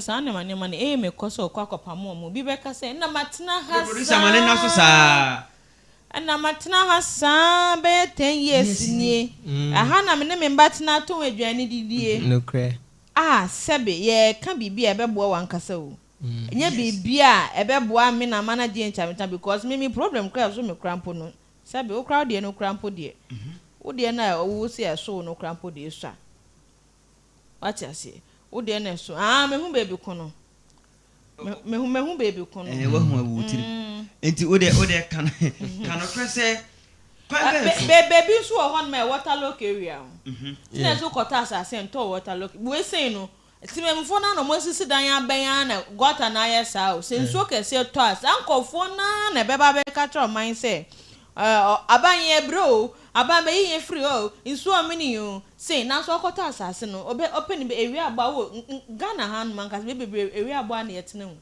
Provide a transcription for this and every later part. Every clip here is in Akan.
saa nneɛma nneɛma no, ee mekɔ sɛ ɔkɔ akɔpamo wɔn. Obi bɛka sɛ, ɛna matena ha Producer ma ne nna so saa. saa. Ɛna matena ha saa bɛyɛ 10 years nie. Ɛha na me ne me mba tena atɔn aduane didie. Nokorɛ. A sɛbe yɛka biribi a ɛbɛboa wankasa o. Ɛnyɛ biribi a ɛbɛboa me na ama no agye nkyameta because me problem kora ɛso me kora mpo no, sɛbe wo kora wo deɛ no kora mpo deɛ, wo deɛ no a wo sɛ ɛso wo no kora mpo deɛ esua. Wate aseɛ? Wo deɛ no ɛso. Ah, mehu baabi ko no. Mehu baabi ko no. Ɛɛ, wahu awu wo tirim. Nti wo deɛ ka nokorɛ sɛ kwan bɛn so. Baabi nso wɔ hɔ nom a ɛyɛ waterlock area o. Ti na ɛsɛ wokɔtɔ asase ntɔ waterlock. Wei sei no, temamufoɔ no na wɔn asisi dan abɛn ara na gutter na ayɛ saa o. Sɛ nsuo kɛseɛ tɔ a, saa nkɔfoɔ naa na ɛbɛba abɛka kyerɛ ɔman sɛ aban yɛ brɛ o, aban bɛyi yɛn firi hɔ o, nsuo ɔmene o. Sei nanso ɔkɔtɔ asase no, ɔbɛ ɔpɛ ne bɛ ewia abɔ a wɔ Ghana ha nom ankasa bɛ bebree ewia abɔ a na yɛtena mu.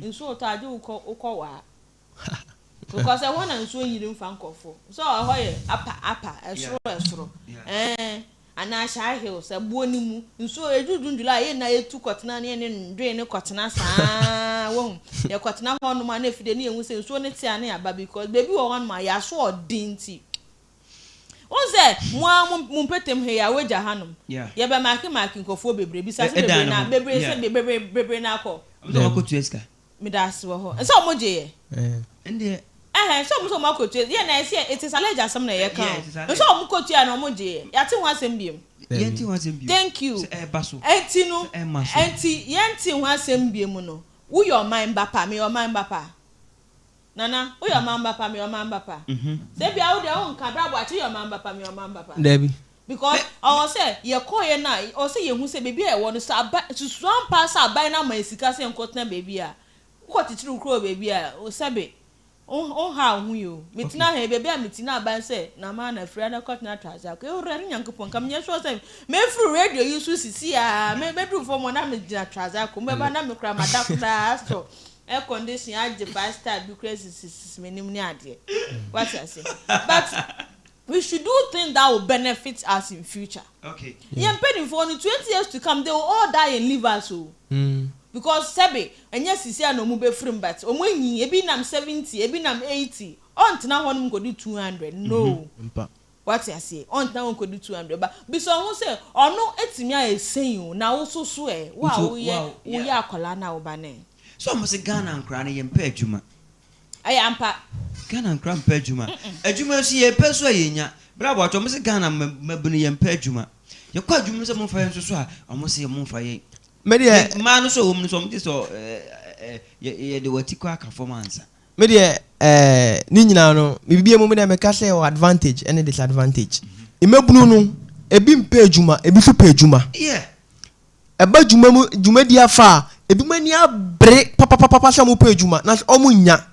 Nsuo tɔ agye wokɔ waa. Because ɛhɔ na nsuo nyiri mfa nkɔfo. So ɛhɔ yɛ apa apa ɛsoro ɛsoro. Ɛɛ, anaa Shai Hills ɛboɔ ne mu nsuo edu June, July, yɛn na yɛtu kɔtena ne yɛne ndwen ne kɔtena saa wɔn yɛkɔtena hɔ nom a na efide ne yɛn ho sɛ nsuo ne te a ne yaba because beebi wɔ hɔ nom a yɛaso ɔden ti wɔn sɛ mo a mo mpɛtɛm ha yi a wɔagya hanom yɛbɛ mark mark nkɔfoɔ bebree bisa sɛ bebree na bebree sɛ bebree bebree na akɔ. Ɔmo sɛ ɔmo akɔtua sika. Meda ase wɔ hɔ sɛ ɔmo gye yɛ. Ɛndeɛ. Ɛhɛn, sɛ ɔmo akɔtua yɛ na ɛsɛ it is alleged asɛm na ɛyɛ ka o sɛ ɔmo kɔtua na ɔmo gye yɛ, yɛate ho asɛm biem. Yɛnte ho asɛm biem. Thank you. Sɛ ɛba so. Ɛnti no Sɛ ɛma so. Ɛnti yɛnte ho asɛm biem no, woyɛ ɔman ba pa, meyɛ ɔman ba pa. Nana, woyɛ ɔman ba pa, meyɛ ɔman ba pa. Sɛ bia wo deɛ wonka brabo akyi, woyɛ ɔman ba pa, meyɛ ɔman ba pa. Dabi. Because ɔwɔ sɛ yɛkɔɔyɛ no a, ɔwɔ sɛ yɛhu sɛ baabi a yɛwɔ no sɛ aba susua mpa sɛ aban no ama yɛ sika sɛ yɛnkɔtena baabi a wokɔ kyekyere wo kuro wɔ baabi a sɛbe wonha wo ho yi o. Metena ha yi, baabi a meti na aban sɛ na maa na afiri ana kɔtena Trasacco. Ewurade Nyankopɔn, nka menyɛ sure sɛ mefiri radio yi so sisi a mebɛduru fam hɔ na megyina Trasacco mɛba na mekora mada koraa so air condition agye five star bi koraa sisisisi m'anim ne adeɛ. Wate ase? But we should do things that will benefit us in future. Yɛn mpanimfoɔ no, 20 years to come, they will all die and leave us o. Because sɛbe ɛnyɛ sisi a na ɔmo bɛfiri mu, but ɔmo anyi ebi nam 70, ebi nam 80, ɔntena hɔ nom nkɔdi 200 no. Mpa. Wate aseɛ? Ɔntena hɔ nkɔdi 200 ba bisa ɔho sɛ ɔno etumi ayɛ sɛn o na wososo ɛ wo a woyɛ woyɛ akwadaa na woba ne. Sɛ ɔmo sɛ Ghana nkora no yɛmpɛ adwuma. Ɛyɛ ampa. Ghana nkora mpɛ adwuma. Adwuma nso yɛpɛ so a yɛnya berɛ aboatɔ. Ɔmo sɛ Ghana mmabunu yɛmpɛ adwuma. Yɛkɔ adwuma no sɛ momfa yɛn nso so a, ɔmo sɛ momfa yɛn. Me deɛ mmaa no so a wɔm no so ɔmo gye sɛ yɛde wɔti kɔ aka fam ansa. Me deɛ, ne nyinaa no biribi mu, me deɛ meka sɛ ɛwɔ advantage ɛne disadvantage. Mmabunu no ebi mpɛ adwuma, ebi nso pɛ adwuma. Ɛba dwuma mu dwumadi afa a, ebi mu ani abere papapapa sɛ ɔmo pɛ adwuma na ɔmo nya.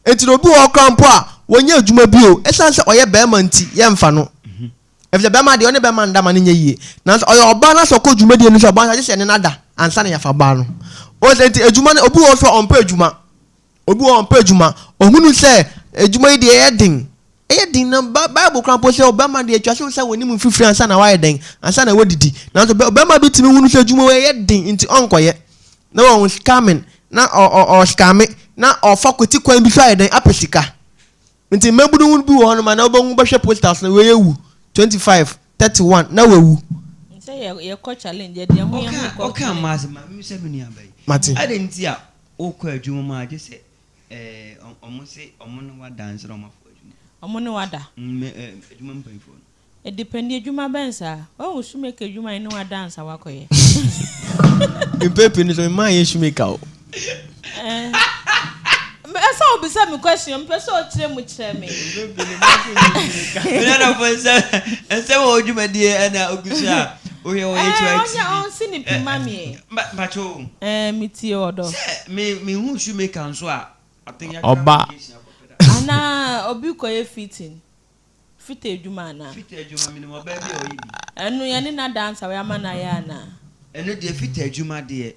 Eti na obi wɔ hɔ koraa mpo a wɔnyɛ adwuma bi o, ɛsan sɛ ɔyɛ bɛrima nti yɛmfa no, efisɛ bɛrima deɛ ɔne bɛrima nda ma no nyɛ yie. Nanso ɔyɛ ɔbaa na sɛ ɔkɔ dwumadie no sɛ ɔbaa no agye sɛ ɛne no ada ansa na yɛafa baa no o. Sɛ nti adwuma no, obi wɔ hɔ so a ɔmpɛ adwuma, obi wɔ hɔ ɔmpɛ adwuma, ohunu sɛ adwuma yi deɛ ɛyɛ den, ɛyɛ den na Bible koraa mpo sɛ ɔbɛrima deɛ atwa so sɛ wɔnim mfifiri ansa na wayɛ dɛn ansa na wadidi. Nanso ɔbɛrima bi tumi hunu sɛ adwuma wɔ ɛyɛ den nti ɔnkɔyɛ na wɔn scamming na ɔ ɔ ɔ scam na ɔfa kwati kwan bi so ayɛ dɛn apɛ sika. Nti mmabunu bi wɔ hɔnom a na wobɛhu bɛhwɛ posters na wei ewu 25, 31 na wawu. Sɛ yɛ yɛkɔ challenge, yɛde yɛn ho yɛn ho ɔka kɔ ɔka challenge. Mmaa sɛ maame sɛ me nua bɛyi. Mate. Ade nti a wokɔ adwuma mu a gye sɛ ɔmo se ɔmo ne wada ansa na ɔmo afɔ adwuma? Ɔmo ne wada? Mɛ adwuma mpanyinfoɔ no. Edepend adwuma bɛn saa. Wahu shoemaker adwuma yi ne wada ansa wakɔyɛ? Mpɛpɛ no so mmaa yɛ shoemaker o. Ɛɛ, ɛsɛ obisa mi question, mpɛ sɛ ɔkyerɛ mu kyerɛ me. Menanafo nsɛm nsɛm wɔ dwumadie ɛna ogu so a wohwɛ wɔ Ɛɛ, HY ɔnyɛ TV. ɔnsi ne pima mi. Mpacho. Ɛɛ, mi tie ɔdɔ. Sɛ me mehu shoemaker nso a Ɔba. Anaa obi kɔyɛ fitting, fita adwuma anaa? Fita adwuma, menim ɔbaa bi a ɔyɛ bi. Ɛno yɛne na dansa wɔyɛ ama na ayɛ anaa? Ɛno deɛ, fita adwuma deɛ.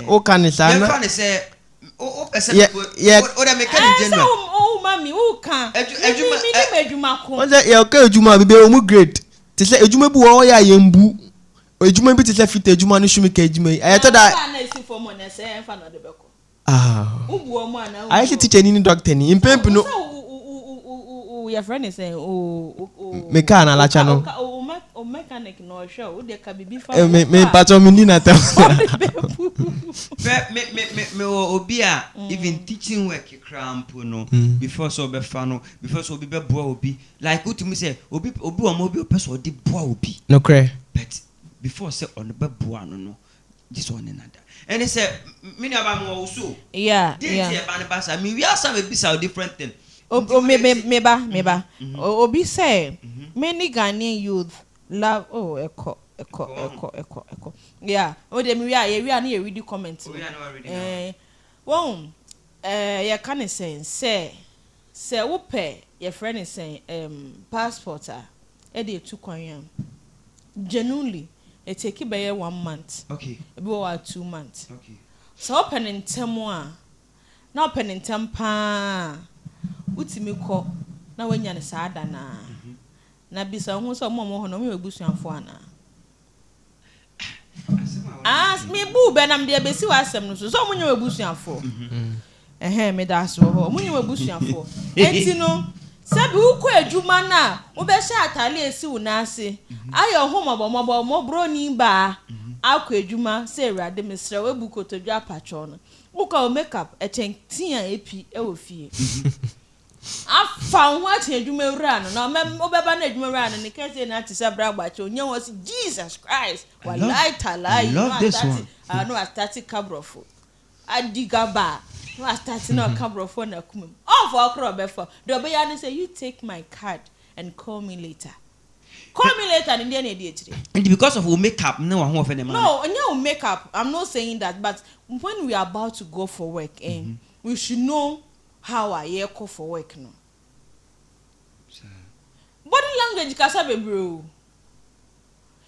Woka ne saa na yɛmfa ne sɛ wopɛ sɛ wode meka ne Ɛɛ, sɛ general. wo ma mi wo ka Adwuma mi mi nim adwuma ko. Wɔn sɛ yɛka adwuma a, bibi wɔ mu grade te sɛ adwuma bi wɔ hɔ yɛ a yɛmbu. Adwuma bi te sɛ fita adwuma ne shoemaker adwuma yi, ɛyɛ tɔ da. Na kaa na esi fam hɔ no ɛsɛe a ɛmfa na ɔde bɛkɔ? Ah. Wobu wɔn anaa wommu Ayɛ sɛ wɔn? tikyani ne dɔktani. Mpɛn pii no. Sɛ wo wo wo wo wo wo yɛfrɛ ne sɛn wo wo wo. Me kaa na alakya no. Wo ka wo wo wo mechanic na ɔhwɛ wo, wo deɛ ka biribi fa Eh, ho. me me Wokɔ a mpakyɛw menni n'atɛm. ɔde bɛbu. Hwɛ me me me mewɔ obi a even teaching work koraa mpo no before sɛ ɔbɛfa no before sɛ obi bɛboa obi like wotumi sɛ obi obi wɔ hɔ obi ɔpɛ sɛ ɔde boa obi. Nokorɛ. But before sɛ ɔno bɛboa no no gye sɛ ɔne no ada. Ɛne sɛ me nua baa mewɔ wo so o. Yeah, Deɛ nti yeah. ɛba no ba saa me wie asa mebisa wo different thing. O Nti o wo me deɛ me sɛ. me ba me ba obi sɛ many Ghanaian youth love oh ɛkɔ ɛkɔ Ɛkɔ wahu. ɛkɔ ɛkɔ ɛkɔ yeah o deɛ me wie a yɛ wie a ne yɛ ready comment no Owie a na wa ready na wa. ɛɛ wɔn ɛɛ yɛka ne sɛn sɛ Sɛ wopɛ yɛfrɛ no sɛn ɛɛm passport a ɛde etu kwan a, genuinely etake bɛyɛ one month, Okay. ebi wɔ hɔ a 2 months. Okay. Sɛ wopɛ no ntɛm a, na wopɛ no ntɛm paa a, wotumi kɔ na woanya no saa da no ara. Na bisa wo ho sɛ wɔn a wɔwɔ hɔ no wɔyɛ w'abusuafoɔ anaa? Ah, me bu bɛ na mede abesi w'asɛm no so. Sɛ ɔmo nyɛ w'abusuafoɔ. Ɛhɛn, meda ase wɔ hɔ. Ɔmo nyɛ w'abusuafoɔ. Enti no, sɛbi wokɔ adwuma no a, wobɛhyɛ ataade a esi wo nan ase, ayɛ wo ho mmɔbɔmmɔbɔ, mmɔborɔni baa, akɔ adwuma sɛ Awurade mesrɛ wo, abu kotodwe apakyɛw no. Wokɔ a wo make up ɛkyɛn tea a epi wɔ fie. Afa wo ho akyɛn adwuma wura no na ɔmɛ wobɛba na adwuma wura no ne kɛseɛ na te sɛ bra bɔakye onya hɔ si Jesus Christ walai talai no astate ah no astate ka borɔfo adi gaba no astate na ɔka borɔfo na akuma mu ɔmfa ɔkorɔ ɔbɛfa deɛ ɔbɛyɛ ne sɛ you take my card and call me later call me later ne deɛ na ɛdi akyire. Nti because of wo make up ne w'ahoɔfɛ na ɛma no. No, ɛnyɛ wo make up I'm not saying that but when we are about to go for work eh we should know how a yɛkɔ for work no. Body language kasa bebree o.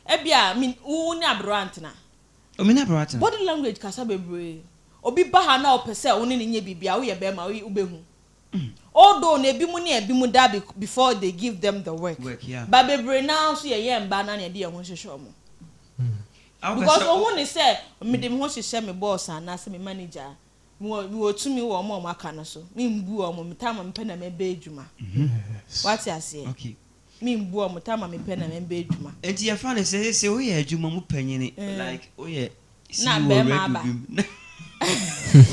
Ebia me wo ne aberewa ntena. O me ne aberewa tena. Body language kasa bebree. Obi ba ha na ɔpɛ sɛ wo ne no nyɛ biribi a woyɛ bɛrima wobɛhu. Although no ebinom ne ebinom da before they give them the work. Work yeah. But bebree no ara nso yɛyɛ mmaa no ara na yɛde yɛn ho hyehyɛ wɔn. Because ohun ne sɛ mede me ho hyehyɛ me boss anaasɛ me manager a, Mewɔ mewɔ tumi wɔ wɔn a wɔaka no so. Membu wɔn. Me time a mepɛ na mɛbɛ adwuma. Wate aseɛ? Okay. Membu wɔn. Time a mepɛ na mɛbɛ adwuma. Nti yɛfa no sɛ sese woyɛ adwuma mu panyini like woyɛ Na CEO bɛrima radio aba. bi mu.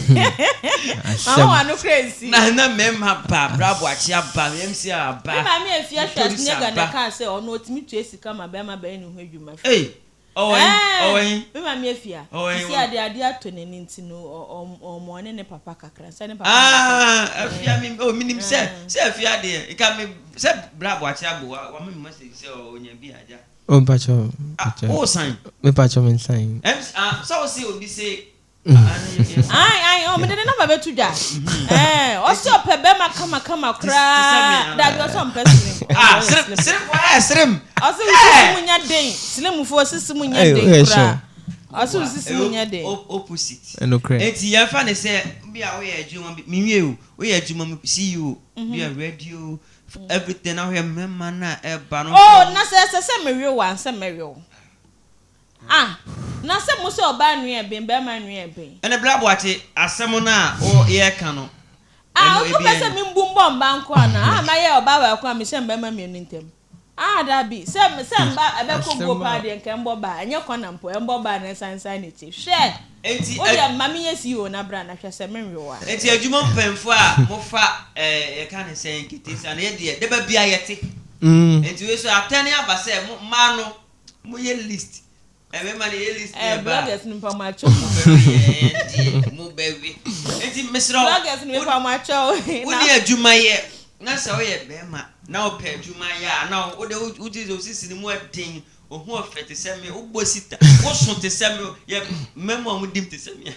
Mama Asɛm. w'ano kura nsi. Na na mmarima ba, Bra Boakye aba, MC aba, Me maame Afia Producer Schwarzenegger na aba. ɛkaa sɛ ɔno ɔtumi tua sika ma bɛrima bɛyɛ ne ho adwuma free. Ei! Ɔwɔ he? Ɔwɔ Ɛɛ, he? me maame Afia, Ɔwɔ he? sisi Wɔ. ade adeɛ atɔ n'ani nti no, ɔ ɔ ɔma ɔne ne papa kakra, sɛ ne papa na Ah, ɛtɔ. Afia, me, oh, menim sɛ, Ɛɛ. sɛ Afia deɛ, nka me, sɛ Bra Boakye abo, wa, wama me message sɛ ɔnya bi agya. Oh, mpakyɛw, Ah, mpakyɛw. wo san? Me pakyɛw, me nsan. MC, ah, sɛ wo se obi se Ae ae ɔ mede ne number bɛto dwa ɛɛ ɔsɛ ɔpɛ bɛrima kama kama koraa dabi ɔsɛ ɔmpɛ slim ah slim slim wɔyɛ slim ɔsɛ wo sisi mu nya den slim fo sisi mu nya den koraa ɔsɛ wo sisi mu nya den opposite Ɛnokorɛ. eti yɛn fa ne sɛ bi a woyɛ adwuma bi minwie o woyɛ adwuma mu CEO bi a radio everything na woyɛ mmarima na ɛba no. Oh na sɛ ɛsɛ sɛ mewe wo ansa mɛwe wo. Ah na sɛ mo sɛ ɔbaa nua ɛben bɛɛma nua ɛben. Ɛnɛ bra boakye asɛm no a wo yɛ ka no Ah ɛno wo ebi pɛ sɛ ɛn. me mbu mbɔ mba nko anaa ah mayɛ ɔbaa baako a mehyɛ mbɛɛma mienu ntɛm ah dabi sɛ sɛ mba ɛbɛkɔ guo Asɛm paa a. deɛ nka ɛmbɔ baa ɛnyɛ kɔna mpo ɛmbɔ baa na ɛnsan nsan n'akyi hwɛ Enti wo ɛ. deɛ ma menyɛ CEO na bra na hwɛ sɛ menwe wo a. Enti adwuma mpanyinfoɔ a mo fa ɛɛ yɛka ne sɛn nketesia no yɛ deɛ daba biara yɛte enti wei so atɛne aba sɛ mo mmaa no Mo yɛ list. Ɛmɛma no yɛ list Eh, yɛ ba. bloggers no mpa mo akyɛw. Mo bɛ we yɛn deɛ mo bɛ we. Eti mesrɛ wo. Bloggers no mpa mo akyɛw. Wo ni adwuma yɛ na sɛ woyɛ bɛrima na wopɛ adwuma yɛ a na wo de wo ti sɛ osisi ne mu ɛden ohu ɔfɛ te sɛ me wobɔ sita woso te sɛ me yɛ mmarima a wɔn dim te sɛ me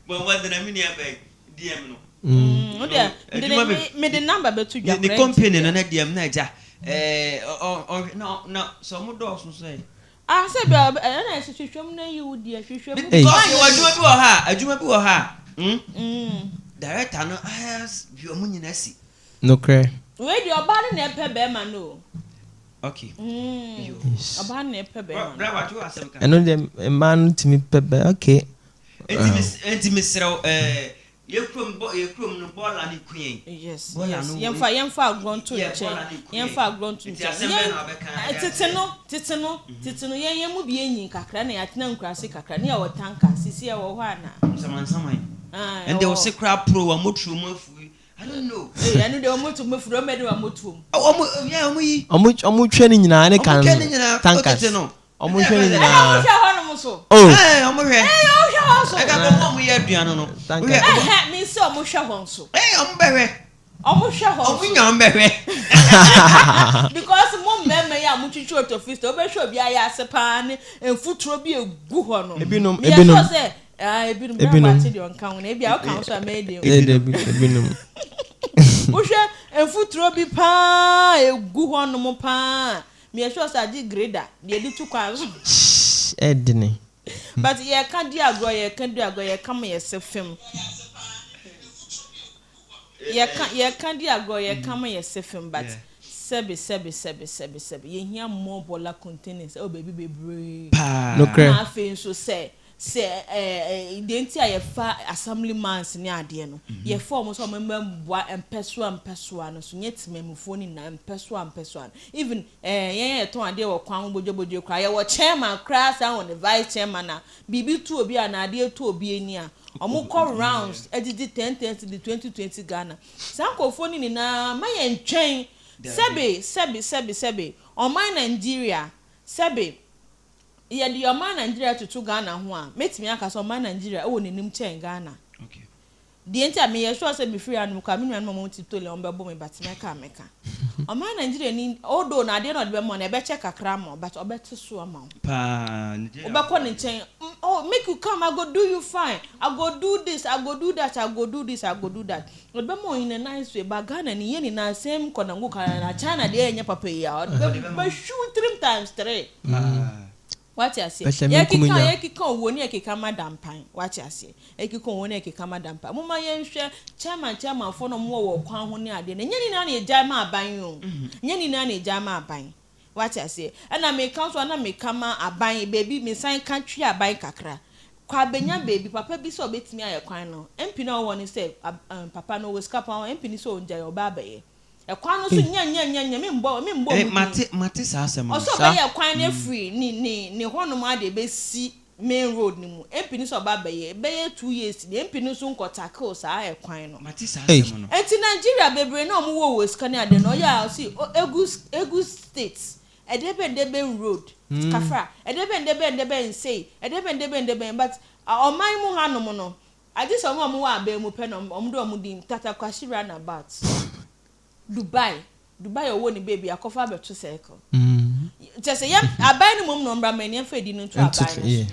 bɔ mmɔden na me nua bɛn DM no. Mm, wo deɛ Adwuma mede mede number bɛto dwa Ne company no na DM na agya ɛɛ ɔ ɔ na na sɛ ɔmo dɔɔso so ɛ. Ah sɛ bia ɛna ɛsɛ hwehwɛ mu na yi wo deɛ hwehwɛ mu. Because yɛwɔ adwuma bi wɔ ha a adwuma bi wɔ ha a hmm director no ahh bi ɔmo nyina si. Nokorɛ. Wei deɛ ɔbaa no na ɛpɛ bɛɛma no o. Okay. Yes. Ɔbaa no na ɛpɛ bɛrima no. Bra watwe w'asɛm ka. Ɛno deɛ mmaa no tumi pɛ bɛ okay. Enti mesrɛ wo ɛɛ yɛ kurom bɔ yɛ kurom no bɔɔla no ku yɛn. Yes, Bɔɔla yes. no Yɛmfa yɛmfa agorɔ nto Yeah, nkyɛn. bɔɔla no ku yɛn. Yɛmfa agorɔ nto Nti nkyɛn. asɛm Yɛn bɛn na wobɛka eh, de tete akyerɛ? no, tete no, tete no yɛn yɛn mu bi enyin kakra na yɛatena nkuraase kakra ne yɛwɔ tanka. Sisi ɛwɔ hɔ anaa? Nsamansaman. Ah, Ɛnde ɛwɔ wo hɔ. se koraa poro wɔn motoro mu afu yi. I don't know. Ee, ɛno deɛ wɔn to mu afiri, wɔn bɛ de wɔn to mu. Wɔn yeah, wɔn yi. Ɔmo ɔmo twɛ ne nyinaa ne kan Wɔn twɛ ne nyinaa, tankas. wotete no. Ɔmo hwɛ ne Ɛna nyinaa. wɔn hwɛ hɔ nom so. Oh. Ɛɛ, wɔn hwɛ. Ɛɛ, wɔn hwɛ hɔ so. Ɛka kɔ wɔn yɛ aduane no. Tankas. Wohwɛ. Ɛhɛ, mi sɛ wɔn hwɛ hɔ nso. Ɛɛ, wɔn bɛhwɛ. Wɔn hwɛ hɔ Wɔn nso. nya wɔn bɛhwɛ. Because mo mmarima yi a mo twitwi otofista, wobɛhwɛ obi ayɛ ase paa ne mfuturo bi egu hɔ no. Ebinom, Meyɛ ebinom. sure sɛ, ah, ebinom, Ebinom. bɛrɛ wakye deɛ ɔnka ho no, ebi a ɔka ho so a mɛyɛ deɛ. Ee dabi ebinom. Wohwɛ mfuturo bi paa egu hɔ nom paa. Meyɛ sure sɛ agye grader deɛ yɛde tu kwan so. Ɛdene. But yɛka di agorɔ, yɛka di agorɔ, yɛka ma yɛsɛ fam. Yɛka yɛka di agorɔ, yɛka ma yɛsɛ fam but sɛbi sɛbi sɛbi sɛbi sɛbi yɛhia more bɔla containers ɛwɔ baabi bebree. Paa. Nokorɛ. Na afei nso sɛ sɛ ɛɛ deɛ nti a yɛfa assemblymans ne adeɛ no, yɛfa wɔn sɛ wɔn mmɛboa mpɛsoa mpɛsoa no so nyɛ temamufoɔ no nyinaa mpɛsoa mpɛsoa no. Even ɛɛ yɛn a yɛtɔn adeɛ wɔ kwan ho bodwebodwe koraa yɛwɔ chairman koraa saa wɔ ne vice chairman a biribi to obi anaa adeɛ to obi ani a wɔn kɔ rounds ɛdidi 10 10 cedi 20 20 Ghana. Saa nkurɔfoɔ no nyinaa ma yɛn twɛn sɛbe sɛbe sɛbe sɛbe ɔman Nigeria sɛbe yɛde ɔman Nigeria toto Ghana ho a mɛtumi aka sɛ ɔman Nigeria ɛwɔ n'anim kyɛn Ghana. Deɛ nti a meyɛ sure sɛ mefiri hanom koraa me nuanom a wɔn ti tole wɔn bɛbɔ me but mɛka a mɛka. Ɔman Nigeria ni although na adeɛ na ɔde bɛma wo no ɛbɛkyɛ kakra ama wo but ɔbɛte so ama wo. Paa. Nigeria. Wobɛkɔ ne nkyɛn oh make you come, I go do you fine, I go do this, I go do that, I go do this, I go do that. Ɔde bɛma wo in a nice way but Ghana ni yɛn nyinaa same kɔnango kara na China deɛ ɛnyɛ papa yi a ɔde bɛ bɛhwiw three times three. Paa. Wate aseɛ. Pɛsɛ me nkum Yɛkeka nya. yɛkeka owuo ne yɛkeka ma dampan. Wate aseɛ. Yɛkeka owuo ne yɛkeka ma dampan. Momma yɛnhwɛ chairman chairmanfoɔ na wɔwɔ wɔ kwan ho ne adeɛ no. Ɛnyɛ ne nyinaa na yɛgyae ma aban o. Ɛnyɛ ne nyinaa na yɛgyae ma aban. Wate aseɛ. Ɛna meka nso a na meka ma aban baabi mesan ka twe aban kakra. Kɔ abɛnya baabi papa bi sɛ ɔbɛtumi ayɛ kwan no. MP na ɔwɔ ne sɛ papa no ɔwɔ sika paa MP ne sɛ ɔngyae ɔba abɛyɛ. Ɛkwan no so nya nya nya nya membɔ Eh, mu din. mate mate saa asɛm no. Ɔsɛ ɔbɛyɛ kwan no afiri ne hɔnom ade bɛsi main road no mu. MP no sɛ ɔba abɛyɛ bɛyɛ 2 years ne MP no nso nkɔ tackle saa ɛkwan no. Mate saa Hey. asɛm no. Eti Nigeria bebree na ɔmo wɔ wɔ sika ne ade no ɔyɛ a ɔsi egu egu state ɛdɛbɛn dɛbɛn road kafra ɛdɛbɛn dɛbɛn dɛbɛn sei ɛdɛbɛn dɛbɛn dɛbɛn but ɔman mu hanom no agye sɛ ɔmo a ɔmo wɔ abɛn mu pɛ na ɔmo de ɔmo di Tatakwashi roundabout Dubai Dubai ɔwɔ ne beebi akɔfa abɛto circle kyɛ sɛ yɛn aban no mom na ɔmbra mɛ nneɛma edi no nto aban no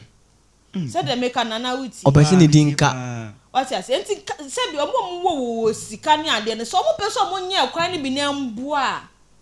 so sɛdeɛ meka nana wuti. Ɔpɛ sɛ ne di nka. Paa. Wate ase nti sɛbi ɔmo a ɔmo wɔ wɔ sika ne adeɛ no sɛ ɔmo pɛ sɛ ɔmo nyɛ kwan no bi na mboa a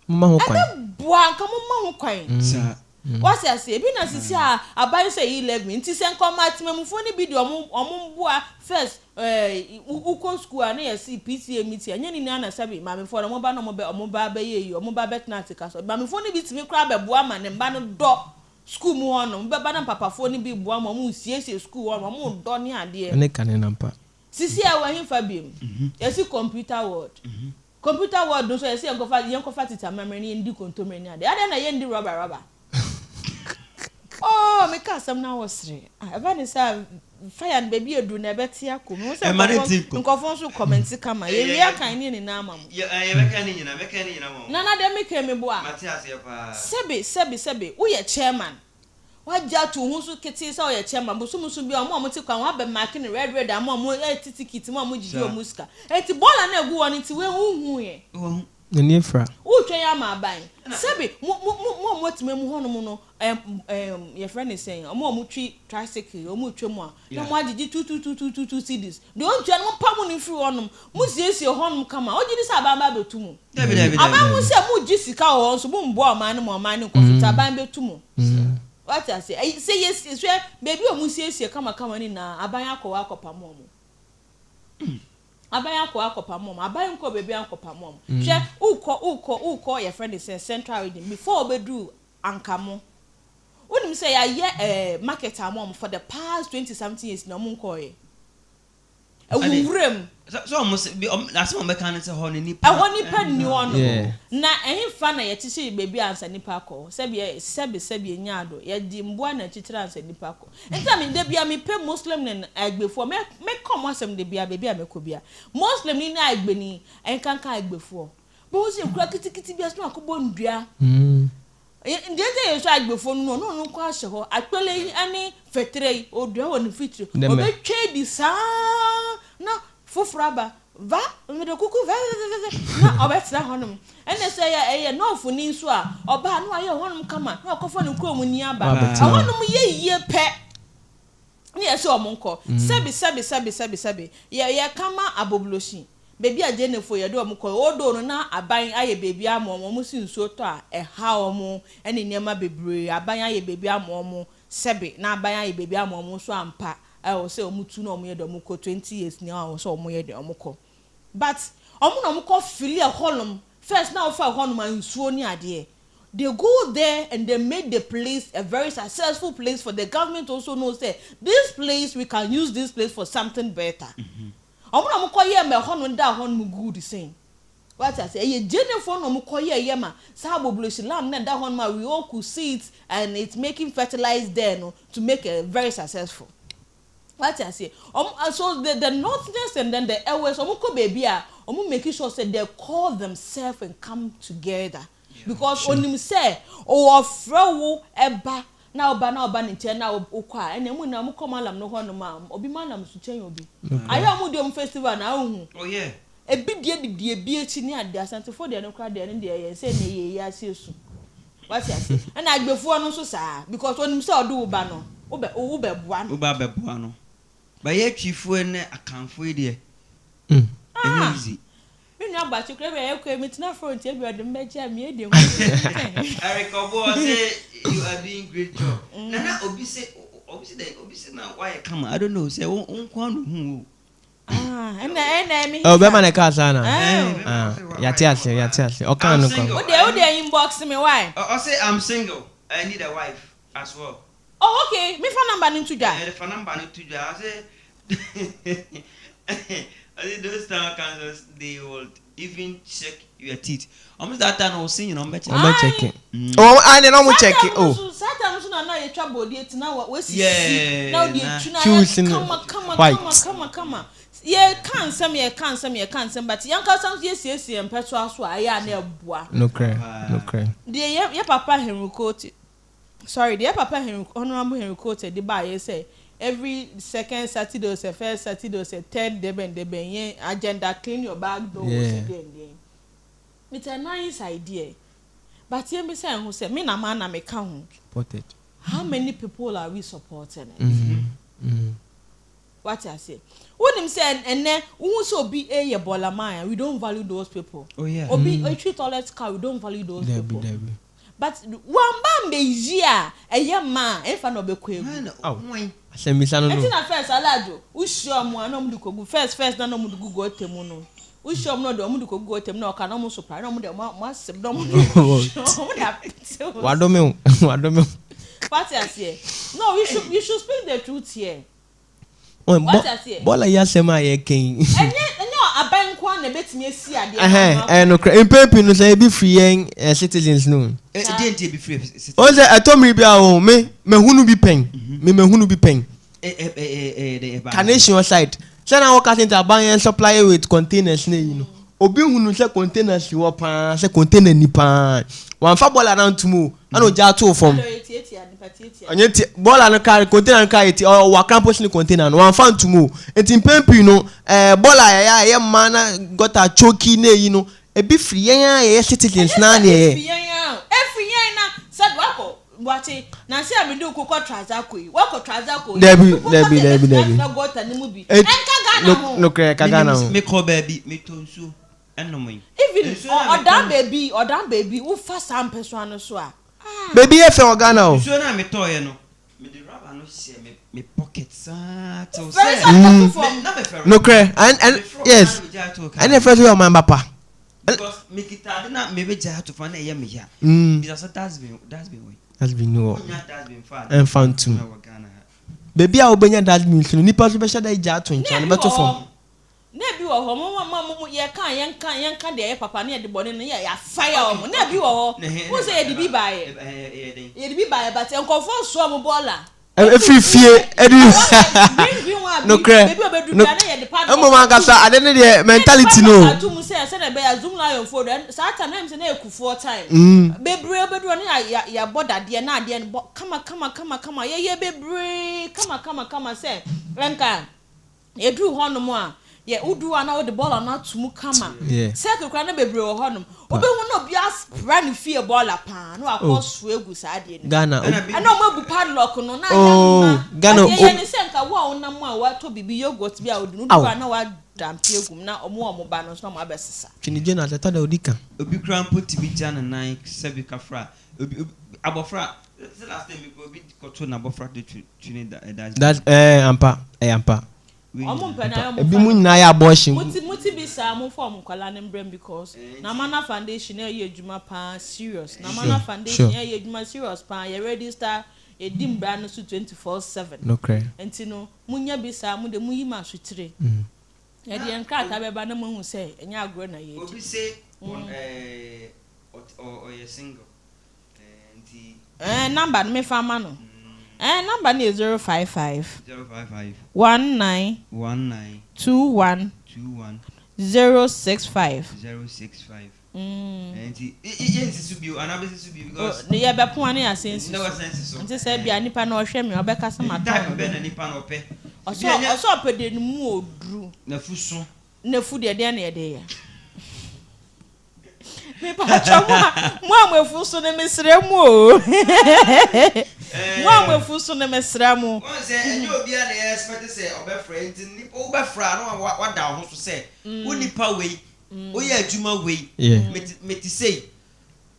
Moma ho kwan. ɛbɛboa nka mo ma ho kwan. Saa. Wate ase ebi na sisi a aban sɛ 11 nti sɛ nka ɔmo atemamufoɔ no bi de ɔmo mboa first ɛɛ wokɔ school a ne yɛ si PTA meeting ɛnyɛ ne nyinaa na sɛbi maamefoɔ no ɔmo ba na ɔmo bɛ ɔmo ba bɛyɛ yi ɔmo ba bɛtena ase ka so maamefoɔ no bi tumi koraa bɛboa ma ne mba no dɔ school mu hɔ nom bɛba na papafoɔ no bi boa ma ɔmo siesie school hɔ nom ɔmo dɔ ne adeɛ. Ɛne kane nampa. Sisi a wɔ hefa biem yɛsi computer world computer world nso yɛsi yɛnkɔfa tete amammerɛ ne yɛndi kontomire ne adeɛ adeɛ na yɛndi rɔba rɔba oh meka asɛm na wɔ sere ah ɛba ne sɛ fire no baabi edu na ɛbɛte akɔ mu sɛ Ɛma ne ti nkɔ. nkɔfoɔ nso comment kama yɛwie akan ne nyinaa ama mo. Yɛ ɛɛ yɛbɛka ne nyinaa bɛka ne nyinaa ma wo. Nana deɛ meka mi bo a Mate aseɛ paa. Sɛbi sɛbi sɛbi woyɛ chairman wagye ato ho so ketee sɛ ɔyɛ chairman bosomoso bi a ɔmo a ɔmo te kwan wabɛ mark ne red red ama ɔmo ɛte ticket mu a ɔmo gyigye ɔmo sika eti bɔɔla na egu hɔ no ti wei huhu yɛ. Wɔn N'ani efura. Wotwɛn ama aban sɛbi mo a mo atema mu hɔnom no ɛm ɛm yɛfrɛ ne sɛn ɔmo a ɔmo twi tricycle ɔmo twa mu a na mo agyegye 2 2 2 2 2 2 cedis deɛ ɔntua no mo pa mo ne firi hɔnom mo siesie hɔnom kama ɔgye di sɛ aban ba abɛtu mu. Dabi dabi dabi. Aban ho sɛ mo gye sika wɔ hɔ nso mo mboa ɔman no ma ɔman no nkɔ so nti aban bɛtu mu. Wate ase ɛyi sɛ yɛ sɛ beebi a ɔmo siesie kamakama ne nyinaa aban akɔ hɔ akɔpam ɔmo. Aban akɔ akɔpam wɔn, aban nkɔ baabi ankɔpam wɔn. Hwɛ, wokɔ, wokɔ, wokɔ yɛfrɛ no sɛ Central Region, before wobɛduru Ankamo, wonim sɛ yɛayɛ eh, market ama wɔn for the past 20 something years na wɔn nkɔɔyɛ. Ɛwɔ nwura mu. Sɛ wɔn sɛ bi wɔn asɛm a wɔbɛka ne sɛ hɔ no nipa. Ɛhɔ nipa nni hɔ nom. Na ɛhefa na yɛkyekyere baabi ansa nipa akɔ hɔ? Sɛbi ɛ, sɛbi sɛbi ɛnya ado. Yɛde mmoa na ɛkyekyere ansa nipa akɔ. Nti na me da biara mepɛ Muslim ne Agbefoɔ. Mɛ, mɛka wɔn asɛm da biara baabi a mɛkɔ biara. Muslim ni ne Agbeni, ɛnkanka Agbefoɔ. Bɛhu sɛ nkura kitikiti bi ase na wakɔbɔ nnua. Deɛ nti a yɛsɔ Agbefoɔ no no, ɔno ɔno nko ahyɛ hɔ. Akpele yi ne fɛterɛ yi, ɔdua wɔ ne mfitiri. Ɔbɛtwa adi saa na foforɔ aba. Va, mede kuku vɛvɛvɛvɛ na ɔbɛtena hɔnom. Ɛnna sɛ ɛyɛ ɛyɛ nɔɔfoni nso a, ɔba a na wayɛ hɔnom kama na wakɔfa ne kurom ni aba. Ɛhɔnom yɛ yie pɛ ne yɛsɛ wɔn nkɔ. Sɛbi sɛbi sɛbi sɛbi sɛbi yɛ yɛka ma aboblosi baabi a Gyenefoɔ yɛde wɔn kɔ although no na aban ayɛ baabi ama wɔn, wɔn si nsuo tɔ a ɛha wɔn ne nneɛma bebree aban ayɛ baabi ama wɔn sɛbi na aban ayɛ baabi ama wɔn nso ampa ɛwɔ sɛ wɔn tu na wɔn yɛ deɛ wɔn kɔ 20 years ni ɛwɔ sɛ wɔn yɛ deɛ wɔn kɔ but wɔn na wɔn kɔ fili ɛhɔnom first na wɔfa ɛhɔnom a nsuo ne adeɛ they go there and they make the place a very successful place for the government also know say this place we can use this place for something better wɔn na wɔn kɔ yɛ ma ɛhɔnom da hɔnom good sɛn wate ase ɛyɛ Gyenefoɔ na wɔn kɔ yɛ yɛ ma saa aboblosi land na ɛda hɔnom a we all could see it and it's making fertilized there no to make it very successful wate aseɛ wɔn so the northerners and then the Ewes wɔn kɔ baabi a wɔn make sure say they call themselves and come together because onim sɛ ɔfrɛ wo ɛba na ɔba na ɔba ne nkyɛn na wokɔ a ɛna mu na ɔmo kɔ malam no hɔ nom a obi malam so kyɛn obi ayɛ ɔmo di ɔmo festival na ahu Oh yeah. ebi deɛ didi ebi akyi ne ade asantefoɔ deɛ no kora deɛ no deɛ yɛn sɛ ne yɛ yɛ ase esu wate ase ɛna agbefoɔ no nso saa because onim sɛ ɔde wo ba no wobɛ wobɛboa no Woba bɛboa no. Bɛyɛ Twifoɔ ne Akanfoɔ yi deɛ. Ɛnyɛ easy. Me nua Boakye kura bi a yɛkɔ yi metena front ebi ɔde me bɛgye a meyɛ deɛ hu. Eric Obo say you are doing great job. Nana obi say obi say dɛn obi say na wayɛ kama I don't know sɛ wo nko ara na ohun wo. Ah, ɛna ɛna ɛmi. Oh, bɛma na ɛka saa na. Ah, yate ase, yate ase. Ɔka no kɔ. Wo deɛ wo deɛ inbox me why? Ɔse I'm single, I need a wife as well. Oh okay, me fa number no nto dwa. Ɛɛ fa number no to dwa. Ɔse ɔse those town councils they would even check your teeth. Ɔmo sɛ that time no ɔse nyina ɔmo bɛ check. Ɔmo bɛ check. Ɔmo ah ne na ɔmo check oh. Saa time nso na na yɛtwa bɔdeɛ ti na wasisi na ɔde etu na ayɛ kama kama kama kama kama. Yɛka nsɛm yɛka nsɛm yɛka nsɛm but yɛn kasa nso yɛsiesie yɛn mpɛsoa so a ɛyɛ a na ɛboa. Nokorɛ nokorɛ. Deɛ yɛ yɛ papa Henry Quartey sorry deɛ yɛ papa Henry Honourable Henry Quartey de baayɛ sɛ every second Saturday or sɛ first Saturday or sɛ third debɛn debɛn yɛn agenda clean your back door yeah. sɛ deɛn deɛn. It's a nice idea but yɛn bisa yɛn ho sɛ me na maa na me ka ho. Supported. How many people are we supporting it? Mm-hmm. Mm-hmm. Wate aseɛ? Wonim sɛ ɛnɛ wohu sɛ obi yɛ bɔɔlaman a we don't value those people. Oh yeah. Obi etwi toilet car we don't value those people. Dabi. But wamba mbɛyi a ɛyɛ ma a ɛnfa na ɔbɛkɔ egu. Aw. Asɛmmisa no no. Ɛti na first alajo wohyia ɔmo a na ɔmo de kɔgu first first na na ɔmo de gu gɔta mu no wohyia ɔmo na ɔde ɔmo de kɔgu gɔta mu na ɔka na ɔmo so pra na ɔmo de ɔmo ɔmo asɛm na ɔmo de ɔmo de apete wo. Wadome wo. Wadome wo. Wate aseɛ? No you should you should speak the truth here. Wate aseɛ? Bɔɔla yi asɛm a yɛka yi. Ɛnyɛ ɛnyɛ aban nko ara na ɛbɛtumi asi adeɛ no Ɛhɛn, ano ɛyɛ akɔ. nokorɛ. Mpɛn pii no sɛ ebi firi yɛn eh, citizens no. Ɛ Saa. deɛ nti ebi firi citizens? Wɔn sɛ ɛtɔ mmiri bi a o me mehunu bi pɛn, me mehunu bi pɛn. Ɛ ɛ ɛ ɛ ɛyɛ dɛ ɛbaa ne sɛn? Carnation side, sɛ na wɔka sɛ nti aban yɛn supply with containers ne yi no, obi hunu sɛ container si hɔ paa, sɛ container ni paa, wamfa bɔɔla no antom o, ɛna ogyaa too fam. Ɛna ɔyɛ tiatia, nipa tiatia. Ɔnyɛ ti bɔɔla no ka container no ka yɛ ti ɔwɔ akra mpo sene container no wamfa ntom o nti mpɛn pii no ɛɛ bɔɔla a yɛyɛ a ɛyɛ mma na gɔta choki na eyi no ebi firi yɛn a yɛyɛ citizens Ɛnyɛ naa sɛ na yɛyɛ. efi yɛn a o, efi yɛn na sɛ wakɔ wakye na se a mede wo kɔ Trazaco yi wakɔ Trazaco yi Dabi wokɔ dabi sɛ dabi ebetumi dabi atena gɔta no mu bi Et ɛnka Ghana no ho. nokorɛ ɛka Ghana Menim ho. mekɔ baabi metɔ nsuo ɛnom yi. Even Nsuo no a metɔ ɔdan no. baabi ɔdan baabi wofa saa mpɛsoa no so a ah. Baabi yɛ fɛ wɔ Ghana o. Nsuo no a metɔeɛ no, mede rubber no hyɛɛ me me pocket saa till Very sɛ sad kɔto me fam. na Nokorɛ, ɛn ɛn yes, ɛna ɛfrɛ sɛ woyɛ ɔman ba pa. Because mekita ade na mebɛgyae ato fa na ɛyɛ me ya. Bisa sɛ dustbin dustbin wɔ he? Dustbin ni hɔ. Wonnya dustbin fa ade Ɛmfa ntom. wɔ Ghana ha. Baabi a wobɛnya dustbin nso no, nnipa nso bɛhyɛ da agya ato nkyɛn, Na wɔde ebi bɛto wɔ fam. hɔ, na ebi wɔ hɔ, mo mo mo mo yɛka a yɛnka yɛnka deɛ ɛyɛ papa na yɛde bɔne no yɛ yɛafire wɔn. Na ebi wɔ hɔ, wohu sɛ yɛde bi baeɛ, yɛde bi baeɛ but nkurɔfoɔ soa wɔn bɔɔla. Ɛfiri fie ɛde nokorɛ no mmom ankasa ade no deɛ mentality no. Ato mu sɛ sɛdeɛ ɛbɛyɛ zoom lion fo do saa time na sɛ na ekufoɔ time bebree obeduro ne ya yɛbɔ dadeɛ na adeɛ no bɔ kama kama kama kama yɛyɛ bebree kama kama kama sɛ ɛnka. Yɛduru hɔnom a, yɛ wodu hɔ a na wode bɔɔla no ato mu kama. Circle koraa na bebree wɔ hɔnom. Wobɛhu na obi aspra ne fie bɔɔla paa na wakɔ Oh. soa agu saa adeɛ no mu. Ghana. Ɛna bi Ɛna wɔn abu padlock no na ayɛ Oh, ma. Ghana. But yɛyɛ ne sɛ nka wo a wonam a woatɔ biribi yogurt bi a wodi no wodu Aw. hɔ a na woadampe agu mu na wɔn a wɔba no nso na wɔabɛsesa. Twene Jonas ɛtɔ da odi ka. Obi koraa mpo tumi gya ne nan sɛbi kafra obi obi abɔfra sɛ last time bi koraa obi kɔto n'abɔfra de twe twene da eh, dustbin. That ɛɛ ampa ɛyɛ ampa. Wei Wɔn nyinaa. mpɛ na ayɛ wɔn Ebi fa mu no. nyinaa yɛ abortion. Mo ti mo ti bi saa mo nfa wɔn nkwadaa no mbrɛ mu because Namana foundation ɛyɛ adwuma paa serious Namana foundation ɛyɛ adwuma serious paa yɛ register yɛ di mbra no so 24/7 Nokorɛ. nti no mo nya bi saa mo de mo yi mo asotire yɛde yɛn nkrataa bɛba na mo ahu sɛ ɛnyɛ agorɔ na yɛredi. Obi se wɔn ɛɛ ɔt ɔ ɔyɛ single. Ɛɛ number no mefa ma no. Ɛɛ number no yɛ 055. 055. 19. 19. 21. 21. 065. 065. Nti yɛ nsi so bio anaa bɛsi so bio because. Yɛ bɛ ko ne yɛ nsi so. Na so. Nti sɛ bia nipa na ɔhwɛ mi ɔbɛka sɛ ma tɔn. Type bɛ na nipa na ɔpɛ. Ɔsɛ ɔsɛ ɔpɛ de ne mu oduru. N'afu so. N'afu deɛ deɛ na yɛde yɛ. Mepakyɛ mo a mo a mo afu so no mesrɛ mo o. Mo a mo afu so no mesrɛ mo. Wɔn sɛ ɛnyɛ obiara na yɛ expect sɛ ɔbɛfrɛ nti nipa wobɛfrɛ a na wada wo ho so sɛ wo nipa wei woyɛ adwuma wei mete sei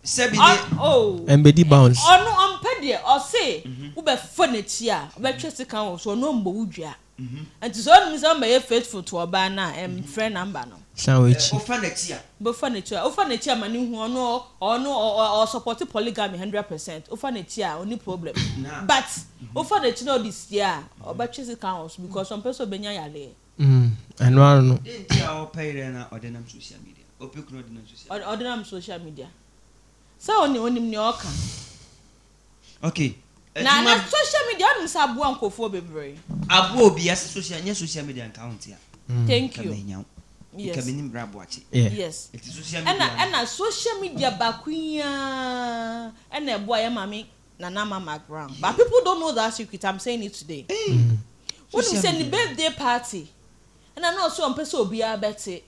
sɛbi ne. Oh. Ɛmbɛdi bounce. Ɔno ɔmpɛ deɛ ɔse wobɛfa n'akyi a ɔbɛtwe sekan wɔ so ɔno ɔmbɔ wo dua. Nti sɛ ɔnim sɛ ɔmbɛyɛ faithful to ɔbaa no a, ɛmfrɛ number no. San w'akyi. Wofa n'akyi a. Wofa n'akyi a, wofa n'akyi a ma no hu ɔno ɔno ɔ ɔsupporte polygamy 100%. Wofa n'akyi a ɔnni problem. But wofa n'akyi na ɔde sie a, ɔbɛtwe sekan wɔ so because ɔmpɛ sɛ ɔbɛnya yareɛ. Ɛno ara no. Dɛn nti a ɔpɛ yerɛ na ɔde nam social media? Ɔpɛ kunu ɔde nam social media. Ɔde nam social media. Sɛ ɔnim ɔnim nea ɔka. Okay. Na na social media wonim sɛ aboa nkurɔfoɔ bebree. Aboa obi ase social nyɛ social media nka wo ntia. Thank you. Nka menya wo. Yes. Nka menim bra boakye. Yes. Eti social media. Ɛna ɛna social media baako yi ara ɛna ɛboa yɛ maame Nana Ama McBrown. But people don't know that secret. I'm saying it today. Wonim sɛ ne birthday party Ɛna na ɔse ɔmpɛ sɛ obiara bɛte.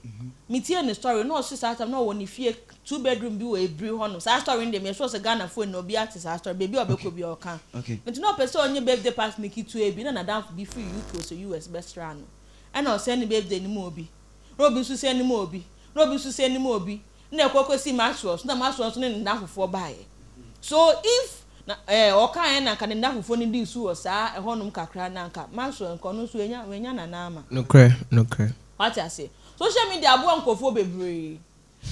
Metiee ne story na ɔse saa time na ɔwɔ ne fie two bedroom bi wɔ Ebiri hɔ nom. Saa story no deɛ meyɛ sure sɛ Ghanafoɔ nyinaa obiara te saa story baabi a ɔbɛkɔ biara ɔka. Nti na ɔpɛ sɛ ɔnyɛ birthday party no ketewa bi na n'adamfo bi firi UK ɔsɛ US bɛsraa no. Ɛna ɔsɛn ne birthday no maa obi. Na obi nso sɛn no maa obi. Na obi nso sɛn no maa obi. Na ɛkɔ kɔsii Maxwell so na Maxwell nso ne ne nnamfofoɔ baeɛ. So if na ɛɛ ɔkaeɛ na anka ne nnamfofoɔ no dii so wɔ saa ɛhɔnom kakra no anka Maxwell nka ɔno nso wanya wanya Nana Ama. Nokorɛ nokorɛ. Wate aseɛ? Social media aboa nkurɔfoɔ bebree.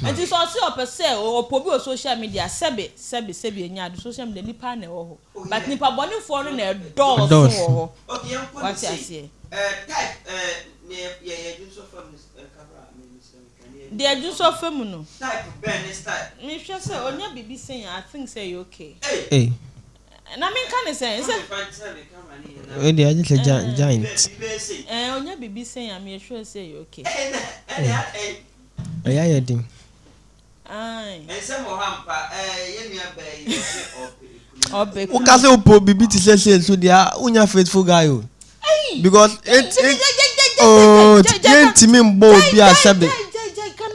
Nti sɛ ɔse ɔpɛ sɛ ɔpɛ obi wɔ social media sɛbe sɛbe sɛbe ɛnyɛ ade social media nipa na ɛwɔ hɔ but nipa bɔnefoɔ no na ɛdɔɔso wɔ hɔ. Okay, yɛnkɔ ne Wate sei. aseɛ? Eh, type eh, ne yɛ yɛ dwonsɔ fam no eh, kabra me mesrɛ me twa ne yɛ Deɛ dwonsɔ fa mu no. Type bɛn ne style. Me hwɛ sɛ onya biribi sei a I think sɛ ɛyɛ okay. Ei. Na me nka ne sɛn sɛ. Wei deɛ agye sɛ giant. Ɛɛ onya biribi sei a me yɛ sure sɛ ɛyɛ okay. Ɛyɛ ayɛ den. Ae. Nsɛm wɔ hɔ ampa ɛɛ yɛn nua baa yi ɔse ɔpɛ ekunu. Ɔpɛ kunu. Woka sɛ wopɛ biribi te sɛ sei nso deɛ a wonya faithful guy o. Because oh yɛntumi mbɔ obi a sɛbe.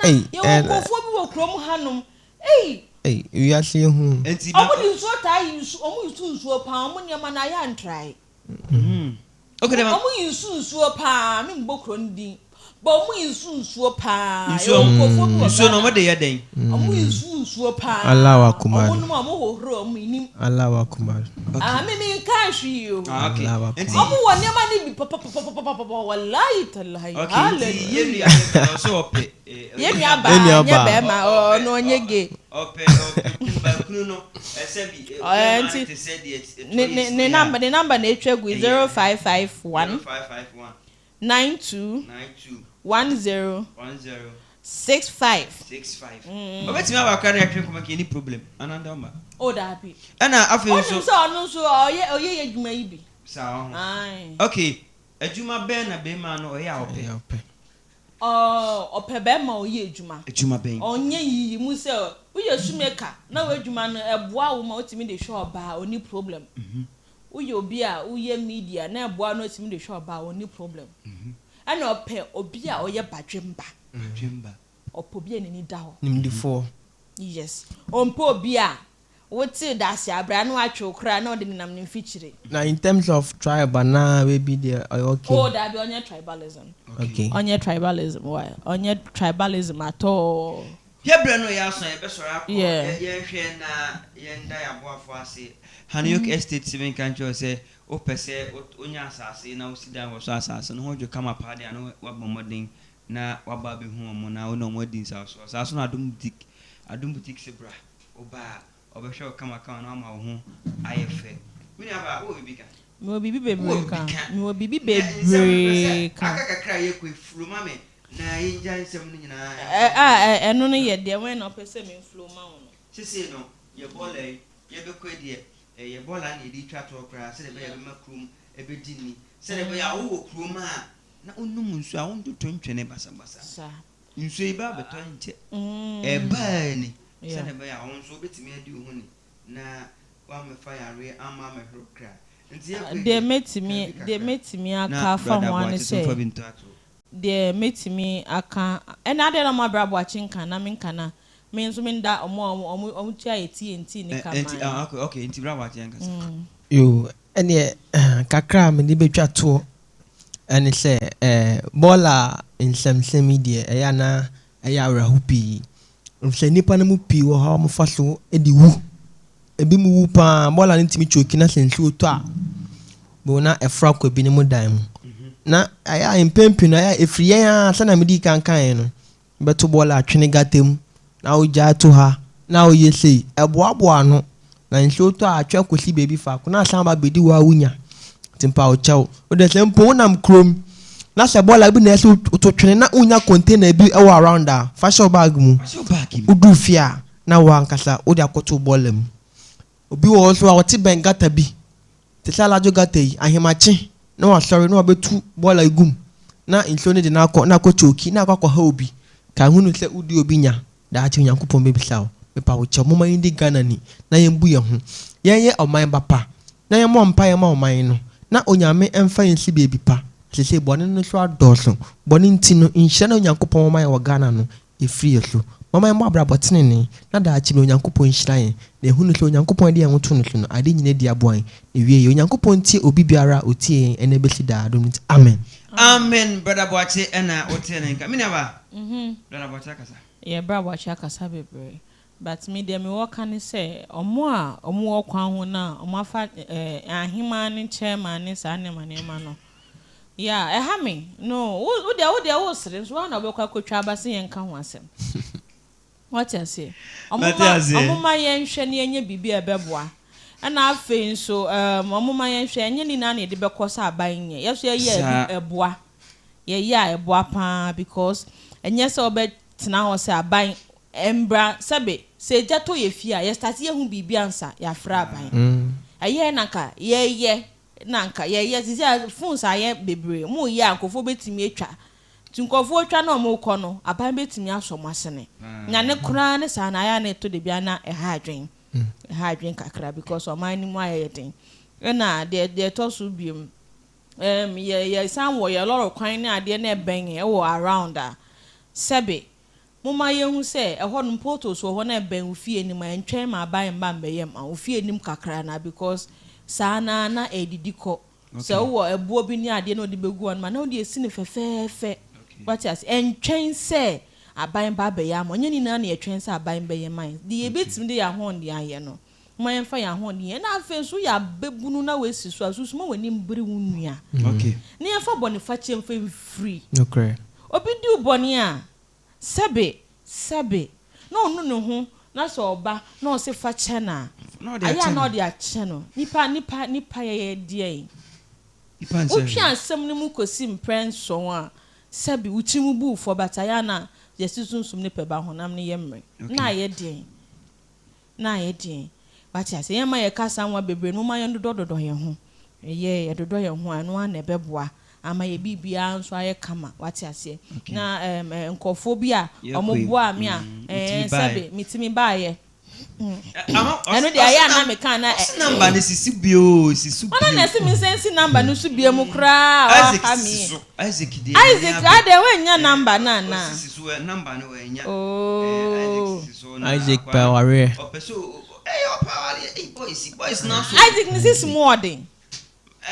Ei yɛwɔ nkurɔfoɔ bi wɔ kurom hanom ei. Ei wiase yɛ hu. Ɔmo de nsuo taa yi nsu ɔmo yi su nsuo paa ɔmo nneɛma no ayɛ antrae. Okay, Ɔmo yi nsu nsuo paa me mbɔ kuro no din. But ɔmo use nsuo paa. Nsuo Yɛwɔ nkurɔfoɔ bi wɔ nsuo no Ghana. ɔmo de yɛ dɛn? Ɔmo use nsuo paa. Allahu Akbar. Ɔmo nom a ɔmo hohoro ɔmo anim. Allahu Akbar. Ah, me me nkaa hwee o. Ah, okay. Allahu Akbar. Nti Ɔmo wɔ nneɛma no bi papapapapapapa wallahi tallahi. okay, nti yɛn Hallelujah. nua bɛrima ɔsɛ ɔpɛ eh, Yɛn yɛn nua nua baa Yɛn nua nyɛ baa. bɛrima ɔpɛ ɔno ɔnyɛ gay. ɔpɛ ɔpɛ kumba kunu no ɛsɛ bi eh, Ɔyɛ bɛrima no nti te sɛ deɛ ɛtoɔ ne yɛ ne si ne a number ne number na etwa gu ɛyɛ 0551 0551 92 92 10 10 65. 65. Ɔbɛtumi aba akora na yɛtwe nkɔmɔ kɛ ni problem ananda ɔma. O daabi. Ɛna afei Onim nso sɛ ɔno nso ɔyɛ ɔyɛ yɛ adwuma yi bi. saa ɔho. Ae. Okay, adwuma bɛn na bɛrima no ɔyɛ a ɔpɛ? Ɛyɛ ɔpɛ. Ɔ ɔpɛ bɛrima a ɔyɛ adwuma. Adwuma bɛn? Ɔnyɛ yiyi mu sɛ woyɛ shoemaker na w'adwuma no ɛboa wo ma wotumi de hwɛ ɔbaa ɔni problem. Woyɛ obi a woyɛ media na ɛboa no wotumi de hwɛ ɔbaa ɔni problem. Ɛna ɔpɛ obi a ɔyɛ badwemba. Badwemba. Ɔpɛ obi a n'ani da hɔ. Nimdifoɔ. Yes. Ɔmpɛ obi a wote daase abira na watwe wo koraa na ɔde nenam ne mfikyire. Na in terms of tribe anaa webi deɛ ɔyɛ okay. Oh daabi ɔnyɛ tribalism. Okay. Ɔnyɛ tribalism why? Ɔnyɛ tribalism at all. Yɛbrɛ no yɛ aso a yɛbɛsɔre akɔ yɛnhwɛ na yɛnda yɛn aboafo ase. Haniyok Estate se menka nkyerɛ wo sɛ wopɛ sɛ wonya asase na wosi dan wɔ so asase no ho dwo kama paa deɛ a na woabɔ mmɔden na woaba abɛhu wɔn na wo ne wɔn adi nsawosoɔ. Saa nso na Adom Boutique, Adom Boutique se bra, woba a wɔbɛhwɛ wo kamakama na wɔama wo ho ayɛ fɛ. Me nuabaa, wowɔ biribi ka? Mewɔ biribi Wowɔ bebree biribi ka. ka? Mewɔ biribi Nɛ nsɛm no mepɛ sɛ bebree ka. aka kakra a yɛkɔ yi, flow ma me na yɛngyae nsɛm no nyinaa Ɛ mfa a ngu. ɛ ɛno no yɛ deɛ wɛn na wopɛ sɛ me flow ma wo no? Sesei no, yɛ bɔɔla yi, yɛbɛkɔ yi deɛ, ɛyɛ bɔɔla na yɛde retwa toɔ koraa sɛdeɛ ɛbɛyɛ a ɛbɛma kurom ɛbɛdi nni. Sɛdeɛ ɛbɛyɛ a wowɔ kurom a na wonom nsuo a wontoto ntwene basabasa. Saa. Nsuo yi ba abɛtɔ nkyɛ, ɛreba ara ni. Sɛdeɛ ɛbɛyɛ a wo nso wobɛtumi adi wo ho ni na woammɛfa yareɛ amma ammɛhoro wo kra. Nti yɛkɔ yi Deɛ deɛ, ka mɛtumi bi deɛ kakra mɛtumi na aka afa Brɔda ho ara ne Boakye nso sɛ, mfa bi ntoato. Deɛ mɛtumi aka, ɛnna adɛn na ɔma Bra Boakye nka na menka na me nso menda ɔmo a ɔmo ɔmo tua yɛ TNT ne ka Ɛ nti man. ah okay okay nti Bra Boakye yɛnkasa. Yoo, ɛneɛ kakra a mede bɛtwa toɔ ɛne sɛ ɛɛ bɔɔla nsɛmsɛm yi deɛ ɛyɛ a na ɛyɛ awerɛho pii. Efisɛ nnipa no mu pii wɔ hɔ a wɔfa so de wu. Ebinom wu paa, bɔɔla no tumi kyoki na sɛ nsuo tɔ a, bo na ɛforo akɔ ebinom dan mu. Na ɛyɛ a mpɛn pii no ɛyɛ a ɛfiri yɛn ara sɛnea medii kan kaeɛ no, bɛto bɔɔla atwene gata mu na wogyae to ha na woyɛ sei. Ɛboaboa ano na nsuo tɔ a atwe akɔsi baabi faako na asan aba abɛdi wo a wonya. Nti mpa wo kyɛw. Wode sɛ mpo wonam kurom na sɛ bɔɔla bi na ɛsɛ woto twene na wonya container bi wɔ around a, fa hyɛ wo bag mu. Woduru fie a na wo ankasa wode akɔto bɔɔla mu. Obi wɔ hɔ nso a ɔte bɛn gutter bi te sɛ Alajo gutter yi, ahemakye na wasɔre na wabɛtu bɔɔla yi gu mu na nsuo no de no akɔ na akɔ choki na akɔ akɔha obi. Ka hunu sɛ wodi obi nya, daakye Onyankopɔn bɛbisa wo. Mepa wo kyɛw, momma yɛndi Ghana ni na yɛmbu yɛn ho. Yɛnyɛ ɔman ba pa na yɛmmɔ mpaeɛ ma ɔman no na Onyame mfa yɛn nsi baabi pa. Seesei bɔne no nso adɔɔso. Bɔne nti no, nhyira no a Onyankopɔn wɔ ma yɛn wɔ Ghana no, ɛfiri yɛn so. Momma yɛmmɔ abrabɔ tenenee, na daakye no Onyankopɔn nhyira yɛn, na yɛahunu sɛ Onyankopɔn de yɛn ho to no so no, ade nyina di aboa yɛn. Na wiei, Onyankopɔn ntie obi biara a ɔtie yɛn ɛnnɛ bɛsi daa adom no nti. Amen. Amen brother Boakye ɛna wotee ne nka me nua baa brother Boakye akasa. Yeah bra Boakye akasa bebree but me deɛ mewɔ ka ne sɛ ɔmo a ɔmo wɔ kwan ho no a ɔmo afa eh ahemaa ne chairman ne saa nneɛma nneɛma no Yeah ɛha me no wo wo deɛ wo deɛ wo sere nso woa na wobɛkɔ akɔtwa aba se yɛnka ho asɛm wate aseɛ ɔmo Mate ma aseɛ. ɔmo ma yɛnhwɛ na yɛnyɛ biribi a ɛbɛboa ɛna afei nso ɛɛm ɔmo ma yɛnhwɛ ɛnyɛ ne nyinaa na yɛde bɛkɔ sɛ aban nyɛ yɛso yɛyɛ a Saa. ebi ɛboa yɛyɛ a ɛboa paa because ɛnyɛ sɛ wobɛtena hɔ sɛ aban ɛmbra sɛbe sɛ egya tɔ yɛ fie a yɛ starte yɛhu biribi ansa yɛafrɛ aban ɛyɛ na nka yɛyɛ Na anka yɛyɛ sisi a phones ayɛ bebree mo yɛ a nkurɔfoɔ bɛtumi atwa nti nkurɔfoɔ twa na wɔn rekɔ no aban bɛtumi asɔ mo asene na ne koraa ne saa na ayɛ a na ɛtɔ da bi a na ɛha adwen ɛha adwen kakra because ɔman no mu ayɛ yɛ den ɛna deɛ deɛ ɛtɔ so biom ɛm yɛ yɛ san wɔ yɛ lɔre kwan ne adeɛ na ɛbɛn ɛwɔ around a sɛbe Momma yɛnhu sɛ ɛhɔ nom potholes wɔ hɔ na ɛbɛn wo fie anim a, ɛntwɛn ma aban mma mmɛyɛ mma wo fie anim kakra anaa because saa no ara na ɛredidi kɔ. Sɛ wowɔ ɛboɔ bi ne adeɛ na wode bɛgu hɔ nom a, na wode asi no fɛfɛɛfɛ. Wate ase? Ɛntwɛn sɛ aban ba abɛyɛ ama wo. Ɛnyɛ ne nyinaa na yɛtwɛn sɛ aban bɛyɛ ma yɛn. Deɛ yɛbɛtumi de yɛn ahoɔden ayɛ no, momma yɛmfa yɛn ahoɔden nyɛ. Ɛna afei nso, woyɛ ababunu na woasi so a, susu ma w'ani mbere wo nua. Na yɛmfa bɔnefakyɛ mfa mfiri. Obi di wo bɔne a, sɛbe, sɛbe, na ɔnu ne ho, na sɛ ɔba na ɔse fa kyɛ no a, ayɛ a na ɔde akyɛ no. Nipa, nipa, nipa yɛyɛ deɛn? Wotwe asɛm no mu kɔsi mprɛ nson a, sɛbe wo tirim bu wo fɔ, but ayɛ a na yɛse sunsum no pɛ ba honam no yɛ mmerɛ. Na ayɛ deɛn? Na ayɛ deɛn? Wate aseɛ? Yɛn mma yɛka saa nwa bebree no, momma yɛndodɔdodɔ yɛn ho. Yɛ, yɛdodɔ yɛn ho a, ɛno ara na ɛbɛboa ama yɛn biribiara nso ayɛ kama. Wate aseɛ? Na ɛɛm, ɛ, nkurɔfoɔ bi a wɔboaa me a, ɛɛ, sɛbe metumi baeɛ. Ɛno deɛ ayɛ a na meka na. Ɔsi namba no sisi bio sisi bio. Ɔno na ɛsi mi nsa nsi namba no so bio mu koraa Isaac ɔha sisi mi. so Isaac deɛ Isaac adɛ wanya namba no ana? Ɔsisi so namba no wanya. Oh. Isaac sisi so na Isaac pɛ awareɛ. Ɔpɛ so ɛyɛ ɔpɛ awareɛ ɛy boys boys na so. Isaac ne sisi mu ɔden.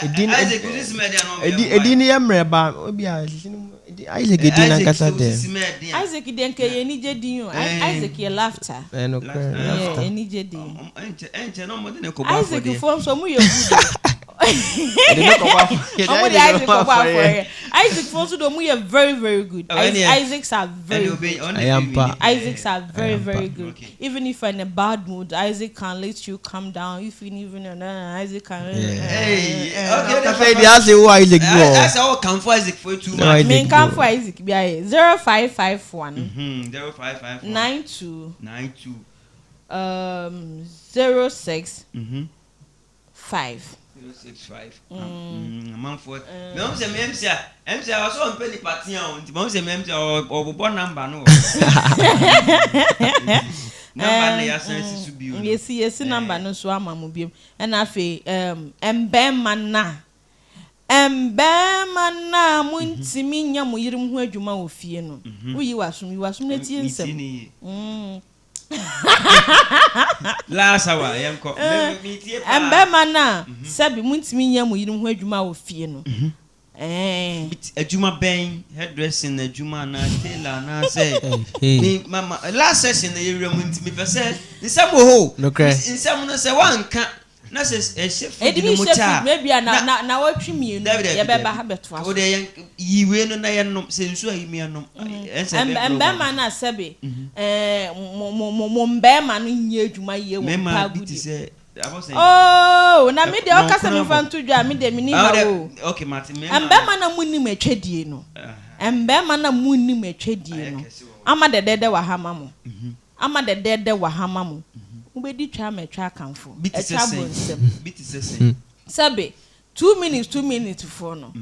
Edin Isaac wo sisi mu ɛden ana ɔbɛ edi edin no yɛ mmerɛ ba obi a sisi no mu edi Isaac edin nankasa deɛ. Isaac deɛ nka ɛyɛ anigye din o Isaac yɛ laughter. Ɛyɛ nokorɛ laughter. Ɛyɛ anigye din. Ɛnkyɛ na ɔmo de ne kɔbɔ afɔdeɛ. Isaac foɔ nso ɔmo yɛ good o. Ɔmo de Isaac kɔbɔ afɔreɛ. Isaac foɔ nso deɛ ɔmo yɛ very very good. Isaacs are very good. Ɛyɛ ampa. Isaacs are very very good. Even if you're in a bad mood, Isaac can let you calm down. If you even Isaac can. Hey, okay. Afei deɛ ase wo Isaac bi wɔ hɔ. Ase wo kanfo Isaac for too much. Me nkanfo Isaac bi ayɛ 0551. 0551. 92. 92. 06. 5. 065. Amanfoɔ. Mɛ wɔn sɛ mɛ MC a MC a ɔsɛ ɔmpɛ nipa tea o nti wɔn sɛ mɛ MC a ɔbobɔ namba no wɔ. Namba no yɛasan si so bio no. Yɛsi yɛsi namba no so ama mo bio. Ɛna afei mbɛɛma na mbɛɛma na mo ntumi nyɛ mo yerenom ho adwuma wɔ fie no. Woyi w'asom yi w'asom na tie nsɛm. Last hour yɛn kɔ. Mbɛɛma no a sɛbi mo ntumi nyɛ mo yerenom ho adwuma wɔ fie no. Ɛɛ. Adwuma bɛn hairdressing adwuma anaa tailor anaasɛ me mama last session na yɛwura mu nti mepɛ sɛ nsɛm wɔ hɔ o. Nokorɛ. Nsɛm no sɛ woanka na sɛ ɛhyɛ fridge Ɛde no bi mu hyɛ kyɛ a fridge mu ebia na na na nawɔtwe mmienu dabi dabi yɛbɛba dabi ha bɛtoa wo so. deɛ yɛn yi wei no na yɛnom sɛ nsuo a yi mu yɛnom ɛnsɛ Ɛm ɛbɛbrɛ wo mbɛɛma no a sɛbe ɛɛ mo mo mo mo mbɛɛma no nyɛ adwuma yie wɔ mmarima mpa bi te agodie. sɛ abɔsɛn Oh, na me deɛ ɔka sɛ nɔnkono memfa abɔ nto dwa a me deɛ menni Ah, haw wo deɛ o. okay mate mmarima no Mbɛɛma no a monnim atwadie no, Aha. mbɛɛma no a monnim atwadie Ayɛ no, kɛse wɔ hɔ. ama dɛdɛɛdɛ wɔ ha ma mo. Ama dɛdɛɛdɛ wɔ ha ma mo. Mobɛdi twa ama atwa akamfo, Bi te sɛ atwa abɔ sɛn? nsam. Bi te sɛ sɛn? Sɛbe, 2 minutes 2 minutes foɔ no,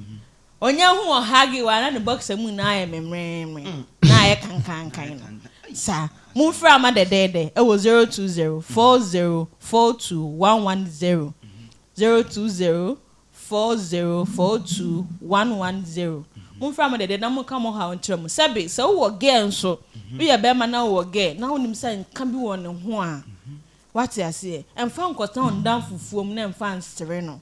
ɔnya hu ɔhage wa na ne boxer mu nyinaa ayɛ mmerɛmmerɛ na ayɛ kankankan no. Saa, momfrɛ ama dɛdɛɛdɛ ɛwɔ 020 40 42 110 020 40 42 110. Momfrɛ ama dɛdɛɛdɛ na monka mo haw nkyerɛ mo. Sɛbe, sɛ wowɔ girl nso, woyɛ bɛrima na wowɔ girl na wonim sɛ nka bi wɔ ne ho a, wate aseɛ, ɛmfa nkɔtena wo ndamfofoɔ mu na ɛmfa nsere no.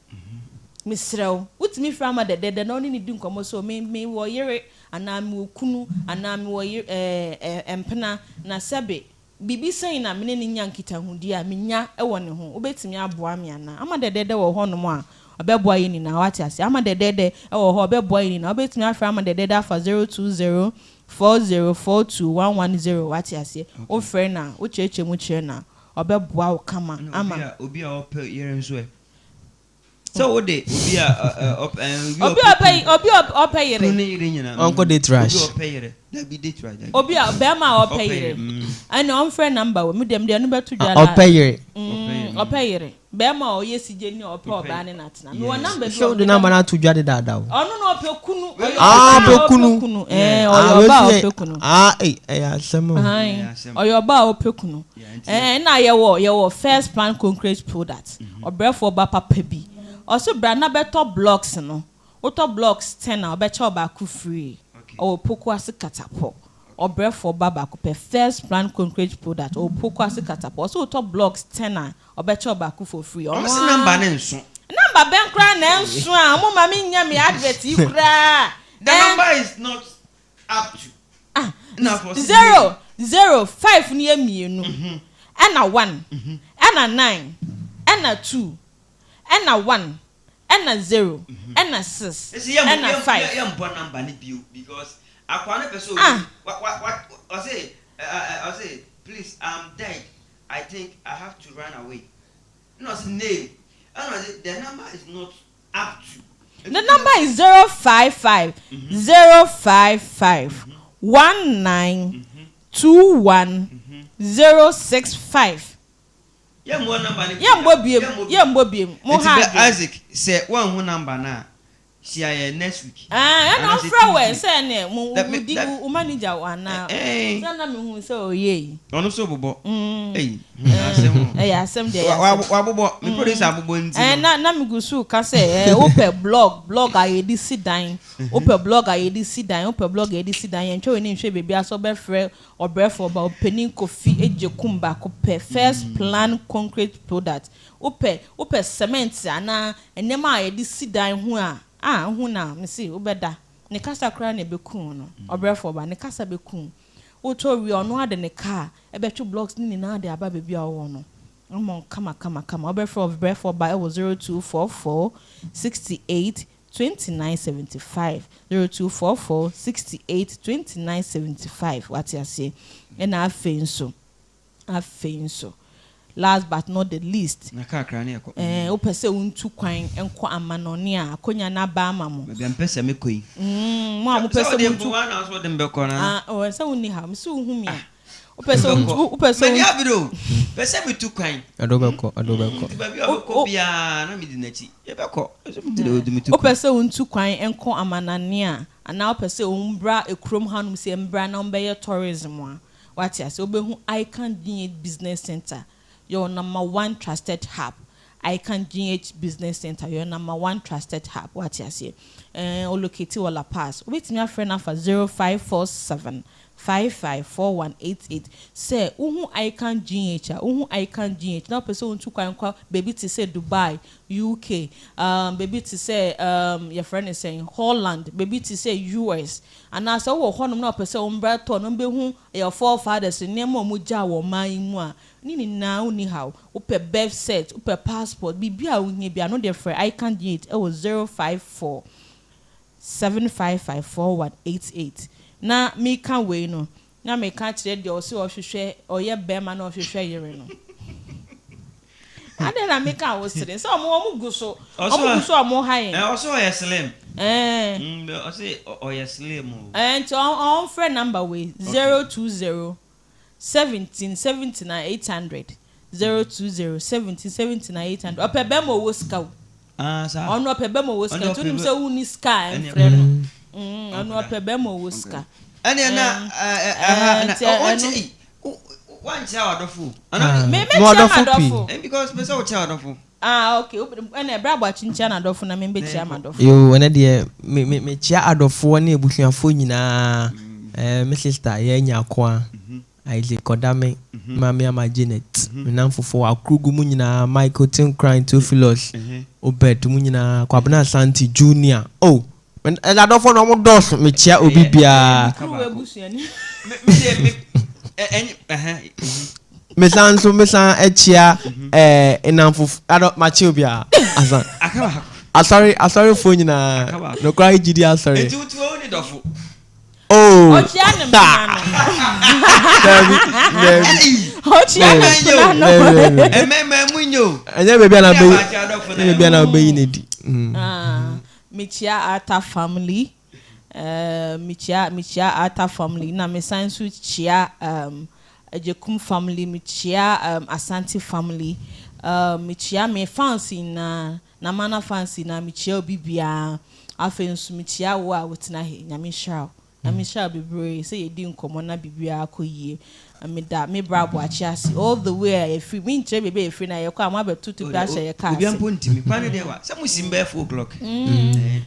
Mesrɛ wo, wotumi frɛ ama dɛdɛɛdɛ na ɔne ne di nkɔmmɔ sɛ me mewɔ yere anaa mewɔ kunu anaa mewɔ yere ɛɛ ɛɛ mpena na sɛbe biribi sɛn na mene ne nya nkitahodie a menya wɔ ne ho, wobɛtumi aboa me anaa? Ama dɛdɛɛdɛ wɔ hɔnom a ɔbɛboa yɛn nyinaa, wate aseɛ. Ama dɛdɛɛdɛ wɔ hɔ a ɔbɛboa yɛn nyinaa. Wobɛtumi afrɛ ama dɛdɛɛdɛ afa 020 40 42 110, wate aseɛ. Wofrɛ no a, wokyerɛkyerɛ mu kyerɛ no a, ɔbɛboa wo kama Ɛna ama. obi a obi a ɔpɛ yere nso ɛ sɛ wode obi a ɔpɛ Obi a ɔpɛ obi a ɔpɛ yere. Kunu ne yere nyinaa. Ɔnkɔ date rush. Obi a ɔpɛ yere dabi date rush dabi. Obi a bɛrima a ɔpɛ Ɔpɛ yere. yere. Ɛna ɔmfrɛ number wɔ mu deɛ deɛ no bɛto dwa la. Ɔpɛ yere. Ɔpɛ yere. Bɛrima a ɔyɛ sigye ni a ɔpɛ ɔbaa ne n'atena. Mewɔ number bi Sɛ wɔ wode mu. number no ato dwa dedaada o. Ɔno na ɔpɛ kunu. Ɔyɛ Ah, ɔbaa a ɔpɛ ɔpɛ kunu. kunu. Ɛɛ Ah, ɔyɛ ɔbaa a wei ɔpɛ kunu. Ah, ei, ɛyɛ asɛm o. Ahan. Ɛyɛ asɛm. Ɔyɛ ɔbaa a ɔpɛ kunu. Yeah, nti Ɛɛ na yɛwɔ First Plan Concrete Product. Ɔbrɛfoɔ ba papa bi. Ɔso bra na bɛtɔ blocks no. Wotɔ blocks 10 a ɔbɛkyɛ ɔbaako free. Ɔwɔ Pokuase Katapɔ. Ɔbrɛfoɔ ba baako pɛ First Plan Concrete Product. Ɔwɔ Pokuase Katapɔ. Ɔso wotɔ blocks 10 a ɔbɛkyɛ ɔbaako for free. Ɔmo Ɔno se ara number ne nso. Number bɛn koraa na ɛnso a ɔmo ma mi nya mi advert yi koraa. The number is not up. 0 0 5 no yɛ mmienu ɛna 1 ɛna 9 ɛna 2 ɛna 1 ɛna 0 ɛna 6 Esi yɛ ɛna 5. Yɛ mbɔ number ne bio because akwa ne pɛ sɛ Ah. wa wa wa ɔse ɛ ɔse, "Please, I'm dead. I think I have to run away." Ɛna ɔse name, ɛna ɔse the number is not up to. The number is 055 055 19 21 065. Yɛ mbɔ number ne. Yɛ mbɔ biem, yɛ mbɔ biem. Mo Nti ha bɛ adwene. Isaac, sɛ wɔnhu number na hyia yɛ next week. Ah, ɛna Anaasɛ ɔfrɛ wɛ Tuesday. sɛ ne mo wodi wo manager wɔ anaa sɛ na mehu sɛ ɔyɛ yi. Ɔno nso bobɔ. Eyi asɛm o. Ɛyɛ asɛm deɛ, ɛyɛ asɛm. Wabobɔ me producer abobɔ nti no. Na megu so ka sɛ wopɛ block a yɛde si dan, wopɛ block a yɛde si dan, wopɛ block a yɛde si dan, yɛntwɛ w'ani nhwɛ baabi a sɛ wobɛfrɛ ɔbrɛfo ɔba ɔpanin Kofi Egyekum baako pɛ, First Plan Concrete Product. Wopɛ cement anaa nneɛma a yɛde si dan ho a ho na mesi wobɛda ne kasa koraa na ɛbɛkum no. Ɔbrɛfo ɔba ne kasa bɛkum wotɔ wie, ɔno ade ne car ɛbɛtwe blocks ne nyinaa de aba baabi a wɔwɔ no ɔmɔ kama kama kama. Ɔbɛfrɛ ɔbrɛfo ɔba ɛwɔ 0244 68 29 75, 0244 68 29 75. Wate aseɛ? Ɛna afei nso, last but not the least, Na kakra ne ɛkɔ. Wopɛ sɛ wontu kwan nkɔ amanɔne a, akonnwa no aba ama mo. Baabi a mpɛ sɛ mekɔ yi. Mo a mopɛ sɛ Sɛ montu wode wa na so wode mbɛkɔ na. Ah, ɔwɔ sɛ wonni ha mesi wohu mi a wopɛ sɛ wontu, wopɛ sɛ Mani wontu abere o. Pɛ sɛ metu kwan. Ɛde wobɛkɔ, ɛde wobɛkɔ. Nti baabi a wobɛkɔ biara na medi n'akyi. Yɛbɛkɔ. Ɛsɛ mede de wode metu Wopɛ kwan. sɛ wontu kwan nkɔ amanane a, anaa wopɛ sɛ wombra ekurom hanom sɛ mbra na wombɛyɛ tourism a, wate ase, wobɛhu Ican GH Business Center, your number one trusted hub. Ican GH Business Center, your number one trusted hub. Wate aseɛ? Olocate wɔ Lapaz. Wobɛtumi afrɛ no afa 0547 554188. Sɛ wohu Ican GH a, wohu Ican GH na wopɛ sɛ wontu kwan kɔ baabi te sɛ Dubai, UK, baabi te sɛ yɛfrɛ no sɛn, Holland, baabi te sɛ US, anaasɛ wowɔ hɔnom na wopɛ sɛ wombra tɔ no mbɛhu yɛ forefathers nneɛma a ɔmo gyaa wɔ ɔman yi mu a, ne nyinaa wonni haw. Wopɛ birth cert, wopɛ passport, biribi a wohia bi ano deɛ, frɛ Ican GH ɛwɔ 054 7554188. Na meka wei no na meka kyerɛ deɛ ɔsɛ ɔhwehwɛ, ɔyɛ bɛrima na ɔhwehwɛ yere no ade na meka wo sere sɛ ɔmo gu so, ɔmo gu so, ɔmo ha yɛn. Ɔsɛ ɔyɛ slim. ɛɛ Ɔsɛ ɔyɛ slim o. Ɛɛ, nti ɔnfrɛ number wei, 020 17 79 800, 020 17 79 800. Ɔpɛ bɛrima ɔwɔ sika o. Ah, saa. Ɔno ɔpɛ bɛrima ɔwɔ sika. Ɔno Nti wonim ɔpɛ sɛ wonni sika a, Ɛne ɛmfrɛ no. Ɔno ɔpɛ bɛrima ɔwɔ sika. Ɛne na ɛha na Nti ɛno- ɔnkyɛ wankyerɛ w'adɔfo o. Ah. Me Mo mɛkyia adɔfo pii. m'adɔfo. Because pɛ sɛ wokyerɛ w'adɔfo. Ah, okay, ɛna ɛbrɛ abɔ akyinkyia n'adɔfo na membɛkyia m'adɔfo. Yo, ɛnɛ deɛ me me mekyia adɔfoɔ ne abusuafoɔ nyinaa. Me sister yɛnya akoa Isaac Kɔdame, Maame Ama Janet, me namfofoɔ Akrugu mu nyinaa, Michael Tinkran, Theophilus Obed mu nyinaa, Kwabena Asante Junior. Oh, ɛnɛ adɔfoɔ na ɔmo dɔɔso, mekyia obi biara. Kuru abusuani. Me deɛ me ɛnyɛ ɛhɛn. Mesan nso mesan akyia nnamfo adɔ, makyia obiara asan. Aka baako. Asɔre, asɔrefoɔ nyinaa. Aka baako. Nokora gyidi asɔre. Nti wotu wo ne dɔfo. Oh. Ɔkyia ne mpena no. Dabi, dabi. Ɔkyia ne Dabi, mpena no. Dabi, dabi. Ɛmɛɛmɛ mu nye o. Ɛnyɛ baabi a na Ɛnyɛ bɛyi abaakye adɔfo na ɛnyɛ baabi a na bɛyi ne di. Ah, mekyia Ata family, mekyia Ata family na mesan nso kyia Agyekum family, mekyia Asante family, mekyia me fans nyinaa na mana fans nyinaa, mekyia obi biara. Afei nso mekyia wo a wotena he. Nyame nhyira wo, Nyame nhyira wo bebree sɛ yɛdi nkɔmmɔ na biribiara kɔ yie. Meda me bra Aboakye ase all the way a yɛfiri, menkyerɛ baabi a yɛfiri na yɛkɔ a moabɛtoto bi ahyɛ yɛ kaa Obi ase. mpo ntumi kwan ne deɛ wa sɛ mo si mbɛɛ 4 o'clock.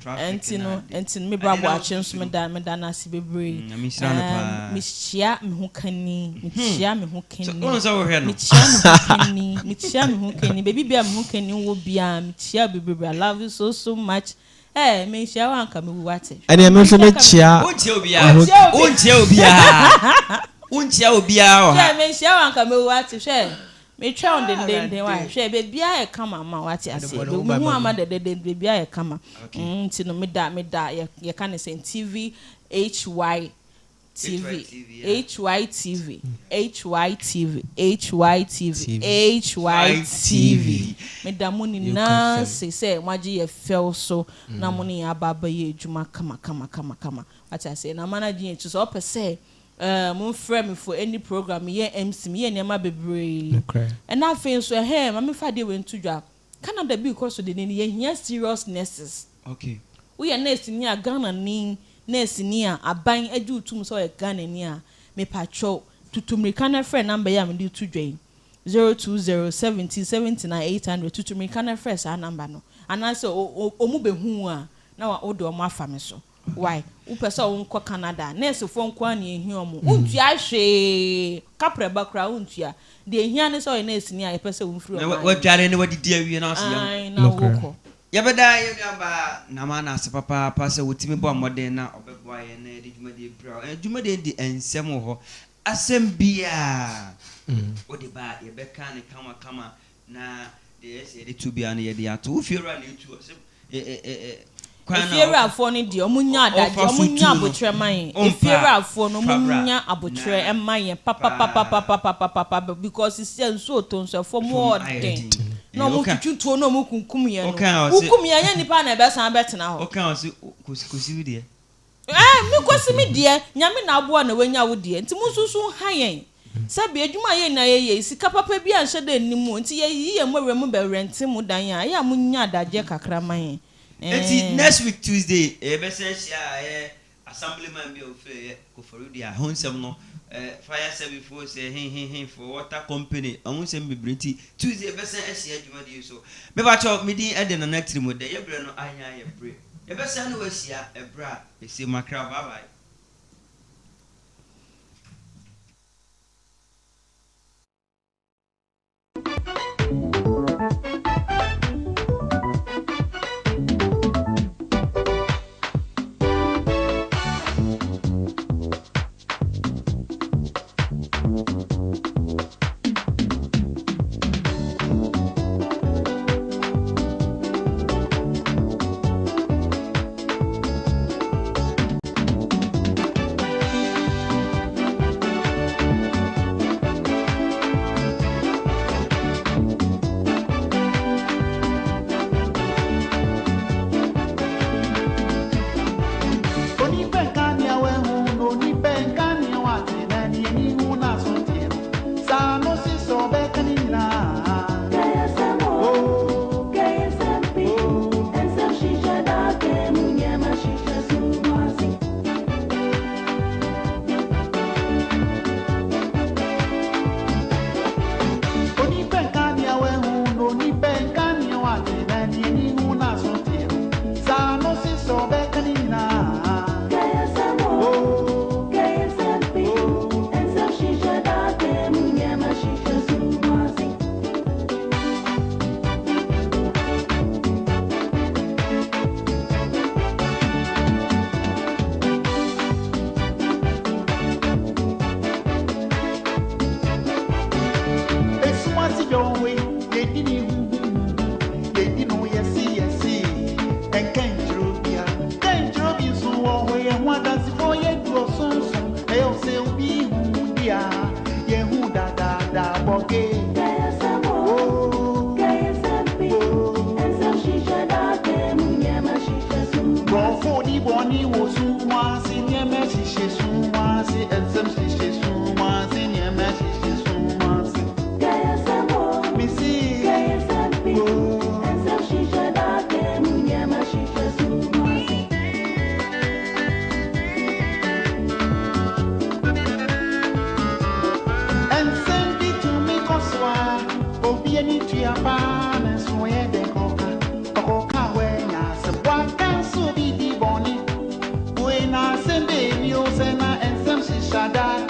Traffic Ɛnti na no ade. ɛnti no me bra Ade na Aboakye wosusu nso no. meda no ase bebree. Nyame nhyira no paa. Mehyia me ho kani, mehyia me ho kani. So, wohu sɛ wohwɛ no. Mekyia me ho kani, mekyia me ho kani, baabi bia me ho kani wɔ biara, mekyia bebree. I love you so so much. Eh, menhyia wo anka mewu wate. Ɛneɛ me nso mɛkyia. Wonkyia obiara. Wonkyia obiara. Wonkyia obiara wɔ ha. Hwɛ, menhyia wo anka mewu wate. Hwɛ, metwɛn wo dendenden wa. Hwɛ, baabiara yɛ kama ma wate aseɛ. Mehu ama dɛdɛdɛ baabiara yɛ kama. Nti no meda meda yɛka ne sɛn TV HY TV HYTV HYTV HYTV HYTV Meda mo nyinaa ase sɛ moagye yɛ fɛw so na mo ne yɛn aba abɛyɛ adwuma kama kama kama kama. Wate aseɛ? Na ama no agye yɛn akyi. Sɛ ɔpɛ sɛ eh, momfrɛ me for any program, meyɛ MC, meyɛ nneɛma bebree. Ɛna afei nso, ɛhɛn, ma memfa adeɛ wei nto dwa. Canada bi rekɔ so denneennen, yɛhia serious nurses. Woyɛ nɛɛseni a, Ghanani nɛɛseni a aban agye wo tom sɛ ɔyɛ Ghanani a, mepakyɛw, tutu mmirika na frɛ number yi a mede reto dwa yi, 020 70 79 800, tutu mmirika na frɛ saa number no. Anaasɛ wɔn bɛhu wo a, na wode wɔn afa me so. Why? Wopɛ sɛ wonkɔ Canada a, nɛɛsefoɔ nko ara na ɛhia wɔn. Wontua hwee, kaprɛ ba koraa wontua. Deɛ ɛhia ne sɛ ɔyɛ nɛɛseni a yɛpɛ sɛ womfiri ɔman Na no mu. wadware na wadidi awie na ɔse yɛnkɔ. Ae, na wokɔ. Yɛbɛda yɛn nuabaa Namana ase papaapa sɛ ɔtumi bɔ mmɔden na ɔbɛboa yɛn na yɛde dwumadie brɛ wo. Dwumadie no de nsɛm wɔ hɔ. Asɛm biara wode ba a, yɛbɛka no kamakama na deɛ ɛyɛ sɛ yɛde to biara no yɛde ato. Wo fiewura na ɛtu ɔse kwan a Efiewurafoɔ no deɛ ɔmo nya adagye ɔfa so ɔmo nya tu no abotrɛ ma yɛn ɔmpa a efiewurafoɔ no fa ɔmo bra nya abotrɛ na ma yɛn paa papapapapapapapa because sisi a nsuo tɔ nso ɛfam fam hɔ ayɛ ɔden den. na ɔmo Woka twitwi tuo na ɔmo kunkum yɛn no woka a ɔse wokum yɛn ɛnyɛ nipa na ɛbɛsan abɛtena hɔ. woka a ɔse kosi kosi wo deɛ. Ɛɛ me kosi me deɛ Nyame na aboa na wanya wo deɛ nti monsusu nha yɛn sɛbi adwuma a yɛn nyinaa yɛyɛ yi sika papa biara nhyɛ da nni mu nti yɛyiyi yɛn mmɔwerɛ mu bɛ rɛnte mo dan a ɛyɛ a monya adagyeɛ kakra ma yɛn Enti ɛɛ. next week Tuesday yɛbɛsan ahyia a ɛyɛ Assemblyman bi a ɔfiri ɛyɛ Koforidua ho nsɛm no fire service foɔ sɛ he he he foɔ water company ɔho nsɛm bebree nti Tuesday yɛbɛsan ahyia dwumadie yi so. Mepakyɛw me din de Nana Tirimodɛ yɛ berɛ no anya yɛ bere yɛbɛsan ne wo ahyia ɛberɛ a ɛsɛ mu akra bye bye. Shada.